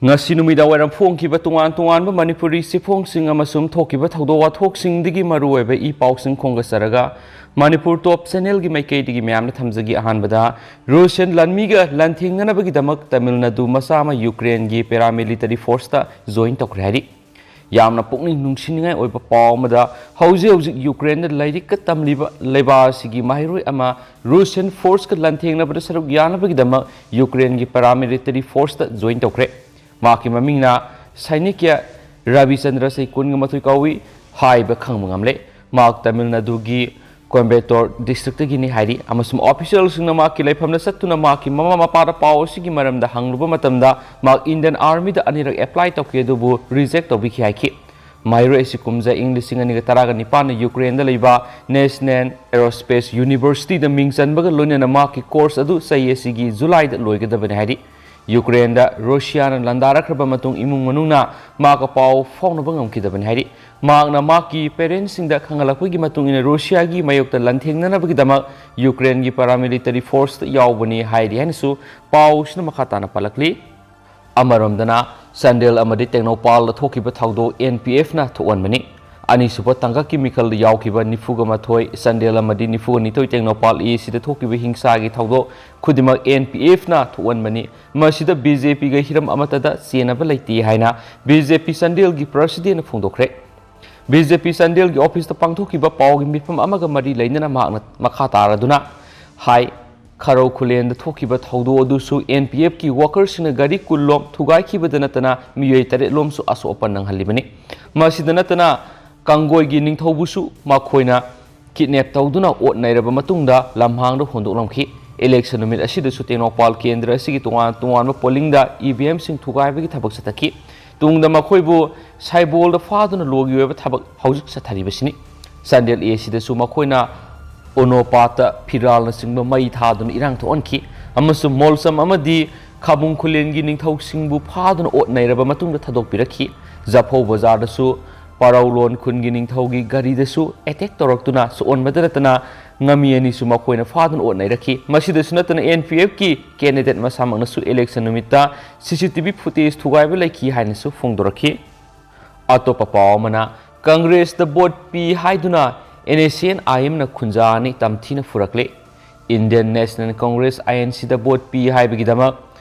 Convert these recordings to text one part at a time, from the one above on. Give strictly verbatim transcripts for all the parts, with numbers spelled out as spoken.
ꯉꯁꯤ ꯅꯨꯃꯤꯗꯥꯡ ꯋꯥꯏꯔꯝ ꯐꯣꯡꯈꯤꯕ ꯇꯣꯉꯥꯟ ꯇꯣꯉꯥꯟꯕ ꯃꯅꯤꯄꯨꯔꯤ ꯆꯦꯐꯣꯡꯁꯤꯡ ꯑꯃꯁꯨꯡ ꯊꯣꯛꯈꯤꯕ ꯊꯧꯗꯣꯛ ꯋꯥꯊꯣꯛꯁꯤꯡꯗꯒꯤ ꯃꯔꯨꯑꯣꯏꯕ ꯏ ꯄꯥꯎꯁꯤꯡ ꯈꯣꯝꯒꯠꯆꯔꯒ, ꯃꯅꯤꯄꯨꯔ ꯇꯣꯞ ꯆꯦꯅꯦꯜꯒꯤ ꯃꯥꯏꯀꯩꯗꯒꯤ ꯃꯌꯥꯝꯅ ꯊꯝꯖꯒꯦ꯫ ꯑꯍꯥꯟꯕꯗ, ꯔꯨꯁꯤꯌꯟ ꯂꯥꯟꯃꯤꯒ ꯂꯥꯟꯊꯦꯡꯅꯅꯕꯒꯤꯗꯃꯛ ꯇꯥꯃꯤꯜ ꯅꯥꯗꯨ ꯃꯆꯥ ꯑꯃ ꯌꯨꯀ꯭ꯔꯦꯟꯒꯤ ꯄꯦꯔꯥꯃꯤꯂꯤꯇꯔꯤ ꯐꯣꯔꯁꯇ ꯖꯣꯏꯟ ꯇꯧꯈ꯭ꯔꯦ ꯍꯥꯏꯔꯤ꯫ ꯌꯥꯝꯅ ꯄꯨꯛꯅꯤꯡ ꯅꯨꯡꯁꯤꯅꯤꯡꯉꯥꯏ ꯑꯣꯏꯕ ꯄꯥꯎ ꯑꯃꯗ, ꯍꯧꯖꯤꯛ ꯍꯧꯖꯤꯛ ꯌꯨꯀ꯭ꯔꯦꯟꯗ ꯂꯥꯏꯔꯤꯛꯀ ꯇꯝꯂꯤꯕ ꯂꯩꯕꯥꯛ ꯑꯁꯤꯒꯤ ꯃꯍꯩꯔꯣꯏ ꯑꯃ ꯔꯨꯁꯤꯌꯟ ꯐꯣꯔꯁꯀ ꯂꯥꯟꯊꯦꯡꯅꯕꯗ ꯁꯔꯨꯛ ꯌꯥꯅꯕꯒꯤꯗꯃꯛ ꯌꯨꯀ꯭ꯔꯦꯟꯒꯤ ꯄꯦꯔꯥꯃꯤꯂꯤꯇꯔꯤ ꯐꯣꯔꯁꯇ ꯖꯣꯏꯟ ꯇꯧꯈ꯭ꯔꯦ꯫ ꯃꯍꯥꯛꯀꯤ ꯃꯃꯤꯡꯅ ꯁꯥꯏꯅꯤꯀ꯭ꯌ ꯔꯕꯤꯆꯟꯗ꯭ꯔ, ꯆꯍꯤ ꯀꯨꯟꯒ ꯃꯥꯊꯣꯏ ꯀꯧꯏ꯫ ꯍꯥꯏꯕ ꯈꯪꯕ ꯉꯝꯂꯦ꯫ ꯃꯍꯥꯛ ꯇꯥꯃꯤꯜ ꯅꯥꯗꯨꯒꯤ ꯀꯣꯏꯝꯕꯦꯇꯣꯔ ꯗꯤꯁꯇ꯭ꯔꯤꯛꯇꯒꯤꯅꯤ ꯍꯥꯏꯔꯤ, ꯑꯃꯁꯨꯡ ꯑꯣꯐꯤꯁꯤꯌꯦꯜꯁꯤꯡꯅ ꯃꯍꯥꯛꯀꯤ ꯂꯩꯐꯝꯗ ꯆꯠꯇꯨꯅ ꯃꯍꯥꯛꯀꯤ ꯃꯃꯥ ꯃꯄꯥꯗ ꯄꯥꯎ ꯑꯁꯤꯒꯤ ꯃꯔꯝꯗ ꯍꯪꯂꯨꯕ ꯃꯇꯝꯗ, ꯃꯍꯥꯛ ꯏꯟꯗꯤꯌꯟ ꯑꯥꯔꯃꯤꯗ ꯑꯅꯤꯔꯛ ꯑꯦꯄ꯭ꯂꯥꯏ ꯇꯧꯈꯤ, ꯑꯗꯨꯕꯨ ꯔꯤꯖꯦꯛ ꯇꯧꯕꯤꯈꯤ ꯍꯥꯏꯈꯤ꯫ ꯃꯍꯩꯔꯣꯏ ꯑꯁꯤ ꯀꯨꯝꯖꯥ ꯏꯪ ꯂꯤꯁꯤꯡ ꯑꯅꯤꯒ ꯇꯔꯥꯒ ꯅꯤꯄꯥꯟꯗ ꯌꯨꯀ꯭ꯔꯦꯟꯗ ꯂꯩꯕ ꯅꯦꯁꯅꯦꯜ ꯑꯦꯔꯣꯁ꯭ꯄꯦꯁ ꯌꯨꯅꯤꯚꯔꯁꯤꯇꯤꯗ ꯃꯤꯡ ꯆꯟꯕꯒ ꯂꯣꯏꯅꯅ ꯃꯍꯥꯛꯀꯤ ꯀꯣꯔꯁ ꯑꯗꯨ ꯆꯍꯤ ꯑꯁꯤꯒꯤ ꯖꯨꯂꯥꯏꯗ ꯂꯣꯏꯒꯗꯕꯅꯤ ꯍꯥꯏꯔꯤ꯫ ꯌꯨꯀ꯭ꯔꯦꯟꯗ ꯔꯨꯁꯤꯌꯥꯅ ꯂꯥꯟꯗꯥꯔꯛꯈ꯭ꯔꯕ ꯃꯇꯨꯡ ꯏꯃꯨꯡ ꯃꯅꯨꯡꯅ ꯃꯍꯥꯛꯀ ꯄꯥꯎ ꯐꯥꯎꯅꯕ ꯉꯝꯈꯤꯗꯕꯅꯤ ꯍꯥꯏꯔꯤ꯫ ꯃꯍꯥꯛꯅ ꯃꯍꯥꯛꯀꯤ ꯄꯦꯔꯦꯟꯁꯁꯤꯡꯗ ꯈꯪꯍꯜꯂꯛꯄꯒꯤ ꯃꯇꯨꯡ ꯏꯟꯅ ꯔꯨꯁꯤꯌꯥꯒꯤ ꯃꯥꯌꯣꯛꯇ ꯂꯥꯟꯊꯦꯡꯅꯅꯕꯒꯤꯗꯃꯛ ꯌꯨꯀ꯭ꯔꯦꯟꯒꯤ ꯄꯦꯔꯥꯃꯤꯂꯤꯇꯔꯤ ꯐꯣꯔꯁꯇ ꯌꯥꯎꯕꯅꯤ ꯍꯥꯏꯔꯤ ꯍꯥꯏꯅꯁꯨ ꯄꯥꯎꯁꯤꯅ ꯃꯈꯥ ꯇꯥꯅ ꯄꯜꯂꯛꯂꯤ꯫ ꯑꯃꯔꯣꯝꯗꯅ, ꯆꯥꯟꯗꯦꯜ ꯑꯃꯗꯤ ꯇꯦꯡꯅꯧꯄꯥꯜꯗ ꯊꯣꯛꯈꯤꯕ ꯊꯧꯗꯣꯛ ꯑꯦꯟ ꯄꯤ ꯑꯦꯐꯅ ꯊꯣꯛꯍꯟꯕꯅꯤ꯫ ꯑꯅꯤꯁꯨꯕ ꯇꯥꯡꯀꯛꯀꯤ ꯃꯤꯈꯜꯗ ꯌꯥꯎꯈꯤꯕ ꯅꯤꯐꯨꯒ ꯃꯥꯊꯣꯏ ꯆꯥꯟꯗꯦꯜ ꯑꯃꯗꯤ ꯅꯤꯐꯨꯒ ꯅꯤꯊꯣꯏ ꯇꯦꯡꯅꯧꯄꯥꯜ ꯑꯦ ꯁꯤꯗ ꯊꯣꯛꯈꯤꯕ ꯍꯤꯡꯁꯥꯒꯤ ꯊꯧꯗꯣꯛ ꯈꯨꯗꯤꯡꯃꯛ ꯑꯦꯟ ꯄꯤ ꯑꯦꯐꯅ ꯊꯣꯛꯍꯟꯕꯅꯤ꯫ ꯃꯁꯤꯗ ꯕꯤ ꯖꯦ ꯄꯤꯒ ꯍꯤꯔꯝ ꯑꯃꯠꯇꯗ ꯆꯦꯟꯅꯕ ꯂꯩꯇꯦ ꯍꯥꯏꯅ ꯕꯤ ꯖꯦ ꯄꯤ ꯆꯥꯟꯗꯦꯜꯒꯤ ꯄ꯭ꯔꯁꯤꯗꯦꯟꯅ ꯐꯣꯡꯗꯣꯛꯈ꯭ꯔꯦ꯫ ꯕꯤ ꯖꯦ ꯄꯤ ꯆꯥꯟꯗꯦꯜꯒꯤ ꯑꯣꯐꯤꯁꯇ ꯄꯥꯡꯊꯣꯛꯈꯤꯕ ꯄꯥꯎꯒꯤ ꯃꯤꯐꯝ ꯑꯃꯒ ꯃꯔꯤ ꯂꯩꯅꯅ ꯃꯍꯥꯛꯅ ꯃꯈꯥ ꯇꯥꯔꯗꯨꯅ ꯍꯥꯏ, ꯈꯔꯧ ꯈꯨꯂꯦꯟꯗ ꯊꯣꯛꯈꯤꯕ ꯊꯧꯗꯣꯛ ꯑꯗꯨꯁꯨ ꯑꯦꯟ ꯄꯤ ꯑꯦꯐꯀꯤ ꯋꯥꯀꯔꯁꯤꯡꯅ ꯒꯥꯔꯤ ꯀꯨꯟ ꯂꯣꯝ ꯊꯨꯒꯥꯏꯈꯤꯕꯗꯅ ꯃꯤꯑꯣꯏ ꯇꯔꯦꯠ ꯂꯣꯝꯁꯨ ꯑꯁꯣꯛ ꯑꯄꯟ ꯅꯪꯍꯜꯂꯤꯕꯅꯤ꯫ ꯃꯁꯤꯗ ꯅꯠꯇꯅ ꯀꯥꯡꯒꯣꯏꯒꯤ ꯅꯤꯡꯊꯧꯕꯨꯁꯨ ꯃꯈꯣꯏꯅ ꯀꯤꯗꯅꯦꯞ ꯇꯧꯗꯨꯅ ꯑꯣꯠ ꯅꯩꯔꯕ ꯃꯇꯨꯡꯗ ꯂꯝꯍꯥꯡꯗ ꯍꯨꯟꯗꯣꯛꯂꯝꯈꯤ꯫ ꯏꯂꯦꯛꯁꯟ ꯅꯨꯃꯤꯠ ꯑꯁꯤꯗꯁꯨ ꯇꯦꯡꯅꯧꯄꯥꯜ ꯀꯦꯟꯗ꯭ꯔ ꯑꯁꯤꯒꯤ ꯇꯣꯉꯥꯟ ꯇꯣꯉꯥꯟꯕ ꯄꯣꯂꯤꯡꯗ ꯏ ꯚꯤ ꯑꯦꯝꯁꯤꯡ ꯊꯨꯒꯥꯏꯕꯒꯤ ꯊꯕꯛ ꯆꯠꯊꯈꯤ꯫ ꯇꯨꯡꯗ ꯃꯈꯣꯏꯕꯨ ꯁꯥꯏꯕꯣꯜꯗ ꯐꯥꯗꯨꯅ ꯂꯣꯒꯤ ꯑꯣꯏꯕ ꯊꯕꯛ ꯍꯧꯖꯤꯛ ꯆꯠꯊꯔꯤꯕꯁꯤꯅꯤ꯫ ꯆꯥꯟꯗꯦꯜ ꯑꯦ ꯁꯤꯗꯁꯨ ꯃꯈꯣꯏꯅ ꯑꯣꯅꯣꯄꯥꯠꯇ ꯐꯤꯔꯥꯜꯅꯆꯤꯡꯕ ꯃꯩ ꯊꯥꯗꯨꯅ ꯏꯔꯥꯡ ꯊꯣꯛꯍꯟꯈꯤ ꯑꯃꯁꯨꯡ ꯃꯣꯜꯁꯝ ꯑꯃꯗꯤ ꯈꯥꯕꯨꯡ ꯈꯨꯂꯦꯟꯒꯤ ꯅꯤꯡꯊꯧꯁꯤꯡꯕꯨ ꯐꯥꯗꯨꯅ ꯑꯣꯠ ꯅꯩꯔꯕ ꯃꯇꯨꯡꯗ ꯊꯥꯗꯣꯛꯄꯤꯔꯛꯈꯤ꯫ ꯖꯐꯧ ꯕꯖꯥꯔꯗꯁꯨ ꯄꯥꯔꯧꯂꯣꯟ ꯈꯨꯟꯒꯤ ꯅꯤꯡꯊꯧꯒꯤ ꯒꯥꯔꯤꯗꯁꯨ attack ꯇꯧꯔꯛꯇꯨꯅ ꯁꯣꯛꯍꯟꯕꯗ ꯅꯠꯇꯅ ꯉꯃꯤ ꯑꯅꯤꯁꯨ ꯃꯈꯣꯏꯅ ꯐꯥꯗꯨꯅ ꯑꯣꯠ ꯅꯩꯔꯛꯈꯤ꯫ ꯃꯁꯤꯗꯁꯨ ꯅꯠꯇꯅ N P F ꯀꯤ candidate ꯃꯁꯥꯃꯛꯅꯁꯨ election ꯅꯨꯃꯤꯠꯇ C C T V footage ꯊꯨꯒꯥꯏꯕ ꯂꯩꯈꯤ ꯍꯥꯏꯅꯁꯨ ꯐꯣꯡꯗꯣꯔꯛꯈꯤ꯫ ꯑꯇꯣꯞꯄ ꯄꯥꯎ ꯑꯃꯅ, ꯀꯪꯒ꯭ꯔꯦꯁꯇ ꯚꯣꯠ ꯄꯤ ꯍꯥꯏꯗꯨꯅ N S C N I M ꯅ ꯈꯨꯟꯖꯥ ꯑꯅꯤ ꯇꯝꯊꯤꯅ ꯐꯨꯔꯛꯂꯦ꯫ Indian National Congress, I N C, ꯗ ꯚꯣꯠ ꯄꯤ ꯍꯥꯏꯕꯒꯤꯗꯃꯛ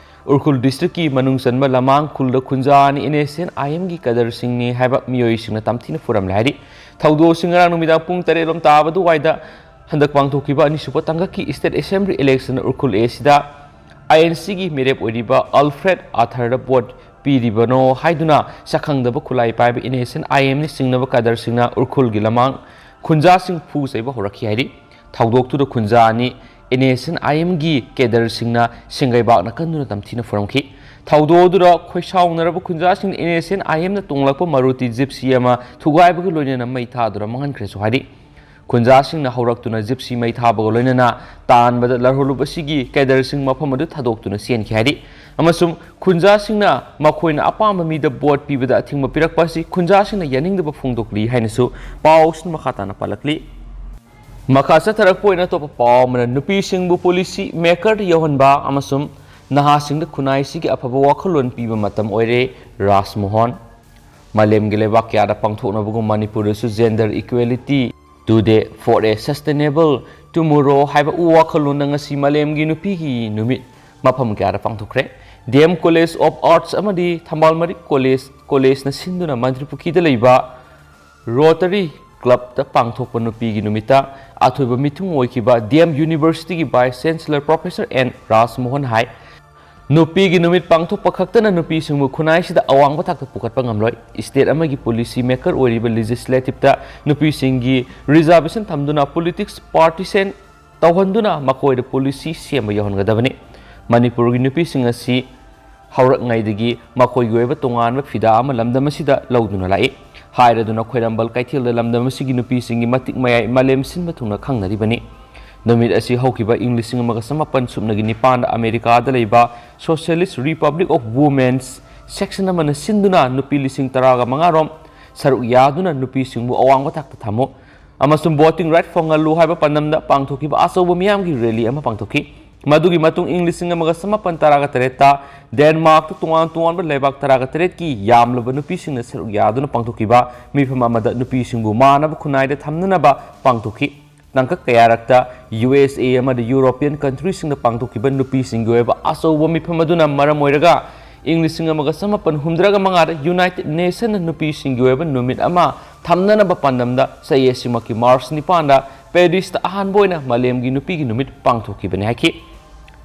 ꯎꯈ꯭ꯔꯨꯜ district ꯀꯤ ꯃꯅꯨꯡ ꯆꯟꯕ ꯂꯃꯥꯡ ꯈꯨꯜꯗ ꯈꯨꯟꯖꯥ ꯑꯅꯤ N S C N I M ꯒꯤ ꯀꯗꯔꯁꯤꯡꯅꯤ ꯍꯥꯏꯕ ꯃꯤꯑꯣꯏꯁꯤꯡꯅ ꯇꯝꯊꯤꯅ ꯐꯨꯔꯝꯂꯦ ꯍꯥꯏꯔꯤ꯫ ꯊꯧꯗꯣꯛꯁꯤꯡ ꯉꯔꯥꯡ ꯅꯨꯃꯤꯗꯥꯡ ꯄꯨꯡ ꯇꯔꯦꯠ ꯂꯣꯝ ꯇꯥꯕ ꯑꯗꯨꯋꯥꯏꯗ ꯍꯟꯗꯛ ꯄꯥꯡꯊꯣꯛꯈꯤꯕ ꯑꯅꯤꯁꯨꯕ ꯇꯥꯡꯀꯛꯀꯤ state assembly election Ukhrul A ꯁꯤꯗ I N C ꯒꯤ ꯃꯤꯔꯦꯞ ꯑꯣꯏꯔꯤꯕ Alfred Arthur ꯗ ꯚꯣꯠ ꯄꯤꯔꯤꯕꯅꯣ ꯍꯥꯏꯗꯨꯅ ꯁꯛꯈꯪꯗꯕ ꯈꯨꯠꯂꯥꯏ ꯄꯥꯏꯕ N S C N I M ꯅ ꯆꯤꯡꯅꯕ ꯀꯗꯔꯁꯤꯡꯅ ꯎꯈ꯭ꯔꯨꯜꯒꯤ ꯂꯃꯥꯡ ꯈꯨꯟꯖꯥꯁꯤꯡ ꯐꯨ ꯆꯩꯕ ꯍꯧꯔꯛꯈꯤ ꯍꯥꯏꯔꯤ꯫ ꯊꯧꯗꯣꯛꯇꯨꯗ ꯈꯨꯟꯖꯥ ꯑꯅꯤ N S C N I M ꯒꯤ cadre ꯁꯤꯡꯅ ꯁꯦꯡꯒꯩꯕꯥꯛꯅ ꯀꯟꯗꯨꯅ ꯇꯝꯊꯤꯅ ꯐꯨꯔꯝꯈꯤ꯫ ꯊꯧꯗꯣꯛ ꯑꯗꯨꯗ ꯈꯣꯏꯁꯥꯎꯅꯔꯕ ꯈꯨꯟꯖꯥꯁꯤꯡꯅ N S C N I M ꯅ ꯇꯣꯡꯂꯛꯄ Maruti Gypsy ꯑꯃ ꯊꯨꯒꯥꯏꯕꯒ ꯂꯣꯏꯅꯅ ꯃꯩ ꯊꯥꯗꯨꯅ ꯃꯥꯡꯍꯟꯈ꯭ꯔꯦꯁꯨ ꯍꯥꯏꯔꯤ꯫ ꯈꯨꯟꯖꯥꯁꯤꯡꯅ ꯍꯧꯔꯛꯇꯨꯅ Gypsy ꯃꯩ ꯊꯥꯕꯒ ꯂꯣꯏꯅꯅ ꯇꯥꯟꯕꯗ ꯂꯥꯜꯍꯧꯂꯨꯕꯁꯤꯒꯤ cadre ꯁꯤꯡ ꯃꯐꯝ ꯑꯗꯨ ꯊꯥꯗꯣꯛꯇꯨꯅ ꯆꯦꯟꯈꯤ ꯍꯥꯏꯔꯤ꯫ ꯑꯃꯁꯨꯡ ꯈꯨꯟꯖꯥꯁꯤꯡꯅ ꯃꯈꯣꯏꯅ ꯑꯄꯥꯝꯕ ꯃꯤꯗ ꯚꯣꯠ ꯄꯤꯕꯗ ꯑꯊꯤꯡꯕ ꯄꯤꯔꯛꯄ ꯑꯁꯤ ꯈꯨꯟꯖꯥꯁꯤꯡꯅ ꯌꯥꯅꯤꯡꯗꯕ ꯐꯣꯡꯗꯣꯛꯂꯤ ꯍꯥꯏꯅꯁꯨ ꯄꯥꯎꯁꯤꯡ ꯃꯈꯥ ꯇꯥꯅ ꯄꯥꯜꯂꯛꯂꯤ꯫ ꯃꯈꯥ ꯆꯠꯊꯔꯛꯄ ꯑꯣꯏꯅ ꯑꯇꯣꯞꯄ ꯄꯥꯎ ꯑꯃꯅ, ꯅꯨꯄꯤꯁꯤꯡꯕꯨ policy maker ꯗ ꯌꯧꯍꯟꯕ ꯑꯃꯁꯨꯡ ꯅꯍꯥꯁꯤꯡꯗ ꯈꯨꯟꯅꯥꯏꯁꯤꯒꯤ ꯑꯐꯕ ꯋꯥꯈꯜꯂꯣꯟ ꯄꯤꯕ ꯃꯇꯝ ꯑꯣꯏꯔꯦ, ꯔꯥꯖꯃꯣꯍꯟ꯫ ꯃꯥꯂꯦꯝꯒꯤ ꯂꯩꯕꯥꯛ ꯀꯌꯥꯗ ꯄꯥꯡꯊꯣꯛꯅꯕꯒꯨꯝ ꯃꯅꯤꯄꯨꯔꯗꯁꯨ gender equality, Today for a Sustainable Tomorrow ꯍꯥꯏꯕ ꯋꯥꯈꯜꯂꯣꯟꯗ ꯉꯁꯤ ꯃꯥꯂꯦꯝꯒꯤ ꯅꯨꯄꯤꯒꯤ ꯅꯨꯃꯤꯠ ꯃꯐꯝ ꯀꯌꯥꯗ ꯄꯥꯡꯊꯣꯛꯈ꯭ꯔꯦ꯫ D M College of Arts ꯑꯃꯗꯤ ꯊꯝꯕꯥꯜ ꯃꯔꯤꯛ College, college ꯅ ꯁꯤꯟꯗꯨꯅ ꯃꯟꯇ꯭ꯔꯤ ꯄꯨꯈ꯭ꯔꯤꯗ ꯂꯩꯕ Rotary Club ꯇ ꯄꯥꯡꯊꯣꯛꯄ ꯅꯨꯄꯤꯒꯤ ꯅꯨꯃꯤꯠꯇ ꯑꯊꯣꯏꯕ ꯃꯤꯊꯨꯡ ꯑꯣꯏꯈꯤꯕ D M University ꯒꯤ Vice Chancellor Professor N ꯔꯥꯖꯃꯣꯍꯟ ꯍꯥꯏ, ꯅꯨꯄꯤꯒꯤ ꯅꯨꯃꯤꯠ ꯄꯥꯡꯊꯣꯛꯄ ꯈꯛꯇꯅ ꯅꯨꯄꯤꯁꯤꯡꯕꯨ ꯈꯨꯟꯅꯥꯏꯁꯤꯗ ꯑꯋꯥꯡꯕ ꯊꯥꯛꯇ ꯄꯨꯈꯠꯄ ꯉꯝꯂꯣꯏ꯫ State ꯑꯃꯒꯤ policy maker ꯑꯣꯏꯔꯤꯕ legislative ꯇ ꯅꯨꯄꯤꯁꯤꯡꯒꯤ reservation ꯊꯝꯗꯨꯅ politics partition ꯇꯧꯍꯟꯗꯨꯅ ꯃꯈꯣꯏꯗ policy ꯁꯦꯝꯕ ꯌꯥꯎꯍꯟꯒꯗꯕꯅꯤ꯫ ꯃꯅꯤꯄꯨꯔꯒꯤ ꯅꯨꯄꯤꯁꯤꯡ ꯑꯁꯤ ꯍꯧꯔꯛꯉꯩꯗꯒꯤ ꯃꯈꯣꯏꯒꯤ ꯑꯣꯏꯕ ꯇꯣꯉꯥꯟꯕ ꯐꯤꯗꯥ ꯑꯃ ꯂꯝꯗꯝ ꯑꯁꯤꯗ ꯂꯧꯗꯨꯅ ꯂꯥꯛꯏ꯫ ꯍꯥꯏꯔꯗꯨꯅ ꯈ꯭ꯋꯥꯏꯔꯝꯕꯟ ꯀꯩꯊꯦꯜꯗ ꯂꯝꯗꯝ ꯑꯁꯤꯒꯤ ꯅꯨꯄꯤꯁꯤꯡꯒꯤ ꯃꯇꯤꯛ ꯃꯌꯥꯏ ꯃꯥꯂꯦꯝ ꯁꯤꯟꯕ ꯊꯨꯡꯅ ꯈꯪꯅꯔꯤꯕꯅꯤ꯫ ꯅꯨꯃꯤꯠ ꯑꯁꯤ ꯍꯧꯈꯤꯕ ꯏꯪ ꯂꯤꯁꯤꯡ ꯑꯃꯒ ꯆꯃꯥꯄꯟ ꯁꯨꯞꯅꯒꯤ ꯅꯤꯄꯥꯟꯗ ꯑꯃꯦꯔꯤꯀꯥꯗ ꯂꯩꯕ Socialist Republic of Women's section ꯑꯃꯅ ꯁꯤꯟꯗꯨꯅ ꯅꯨꯄꯤ ꯂꯤꯁꯤꯡ ꯇꯔꯥꯒ ꯃꯉꯥ ꯔꯣꯝ ꯁꯔꯨꯛ ꯌꯥꯗꯨꯅ ꯅꯨꯄꯤꯁꯤꯡꯕꯨ ꯑꯋꯥꯡꯕ ꯊꯥꯛꯇ ꯊꯝꯃꯨ ꯑꯃꯁꯨꯡ voting right ꯐꯪꯍꯜꯂꯨ ꯍꯥꯏꯕ ꯄꯥꯟꯗꯝꯗ ꯄꯥꯡꯊꯣꯛꯈꯤꯕ ꯑꯆꯧꯕ ꯃꯤꯌꯥꯝꯒꯤ rally ꯑꯃ ꯄꯥꯡꯊꯣꯛꯈꯤ꯫ ꯃꯗꯨꯒꯤ ꯃꯇꯨꯡ ꯏꯪ ꯂꯤꯁꯤꯡ ꯑꯃꯒ ꯆꯃꯥꯄꯟ ꯇꯔꯥꯒ ꯇꯔꯦꯠꯇ ꯗꯦꯟꯃꯥꯔꯛꯇ ꯇꯣꯉꯥꯟ ꯇꯣꯉꯥꯟꯕ ꯂꯩꯕꯥꯛ ꯇꯔꯥꯒ ꯇꯔꯦꯠꯀꯤ ꯌꯥꯝꯂꯕ ꯅꯨꯄꯤꯁꯤꯡꯅ ꯁꯔꯨꯛ ꯌꯥꯗꯨꯅ ꯄꯥꯡꯊꯣꯛꯈꯤꯕ ꯃꯤꯐꯝ ꯑꯃꯗ ꯅꯨꯄꯤꯁꯤꯡꯕꯨ ꯃꯥꯟꯅꯕ ꯈꯨꯟꯅꯥꯏꯗ ꯊꯝꯅꯅꯕ ꯄꯥꯡꯊꯣꯛꯈꯤ꯫ ꯇꯥꯡꯀꯛ ꯀꯌꯥꯔꯛꯇ ꯌꯨ ꯑꯦꯁ ꯑꯦ ꯑꯃꯗꯤ ꯌꯨꯔꯣꯄꯤꯌꯟ ꯀꯟꯇ꯭ꯔꯤꯁꯤꯡꯗ ꯄꯥꯡꯊꯣꯛꯈꯤꯕ ꯅꯨꯄꯤꯁꯤꯡꯒꯤ ꯑꯣꯏꯕ ꯑꯆꯧꯕ ꯃꯤꯐꯝ ꯑꯗꯨꯅ ꯃꯔꯝ ꯑꯣꯏꯔꯒ ꯏꯪ ꯂꯤꯁꯤꯡ ꯑꯃꯒ ꯆꯃꯥꯄꯟ ꯍꯨꯝꯗ꯭ꯔꯥꯒ ꯃꯉꯥꯗ ꯌꯨꯅꯥꯏꯇꯦꯗ ꯅꯦꯁꯟꯅ ꯅꯨꯄꯤꯁꯤꯡꯒꯤ ꯑꯣꯏꯕ ꯅꯨꯃꯤꯠ ꯑꯃ ꯊꯝꯅꯅꯕ ꯄꯥꯟꯗꯝꯗ ꯆꯍꯤ ꯑꯁꯤꯃꯛꯀꯤ ꯃꯥꯔꯆ ꯅꯤꯄꯥꯟꯗ ꯄꯦꯔꯤꯁꯇ ꯑꯍꯥꯟꯕ ꯑꯣꯏꯅ ꯃꯥꯂꯦꯝꯒꯤ ꯅꯨꯄꯤꯒꯤ ꯅꯨꯃꯤꯠ ꯄꯥꯡꯊꯣꯛꯈꯤꯕꯅꯤ ꯍꯥꯏꯈꯤ꯫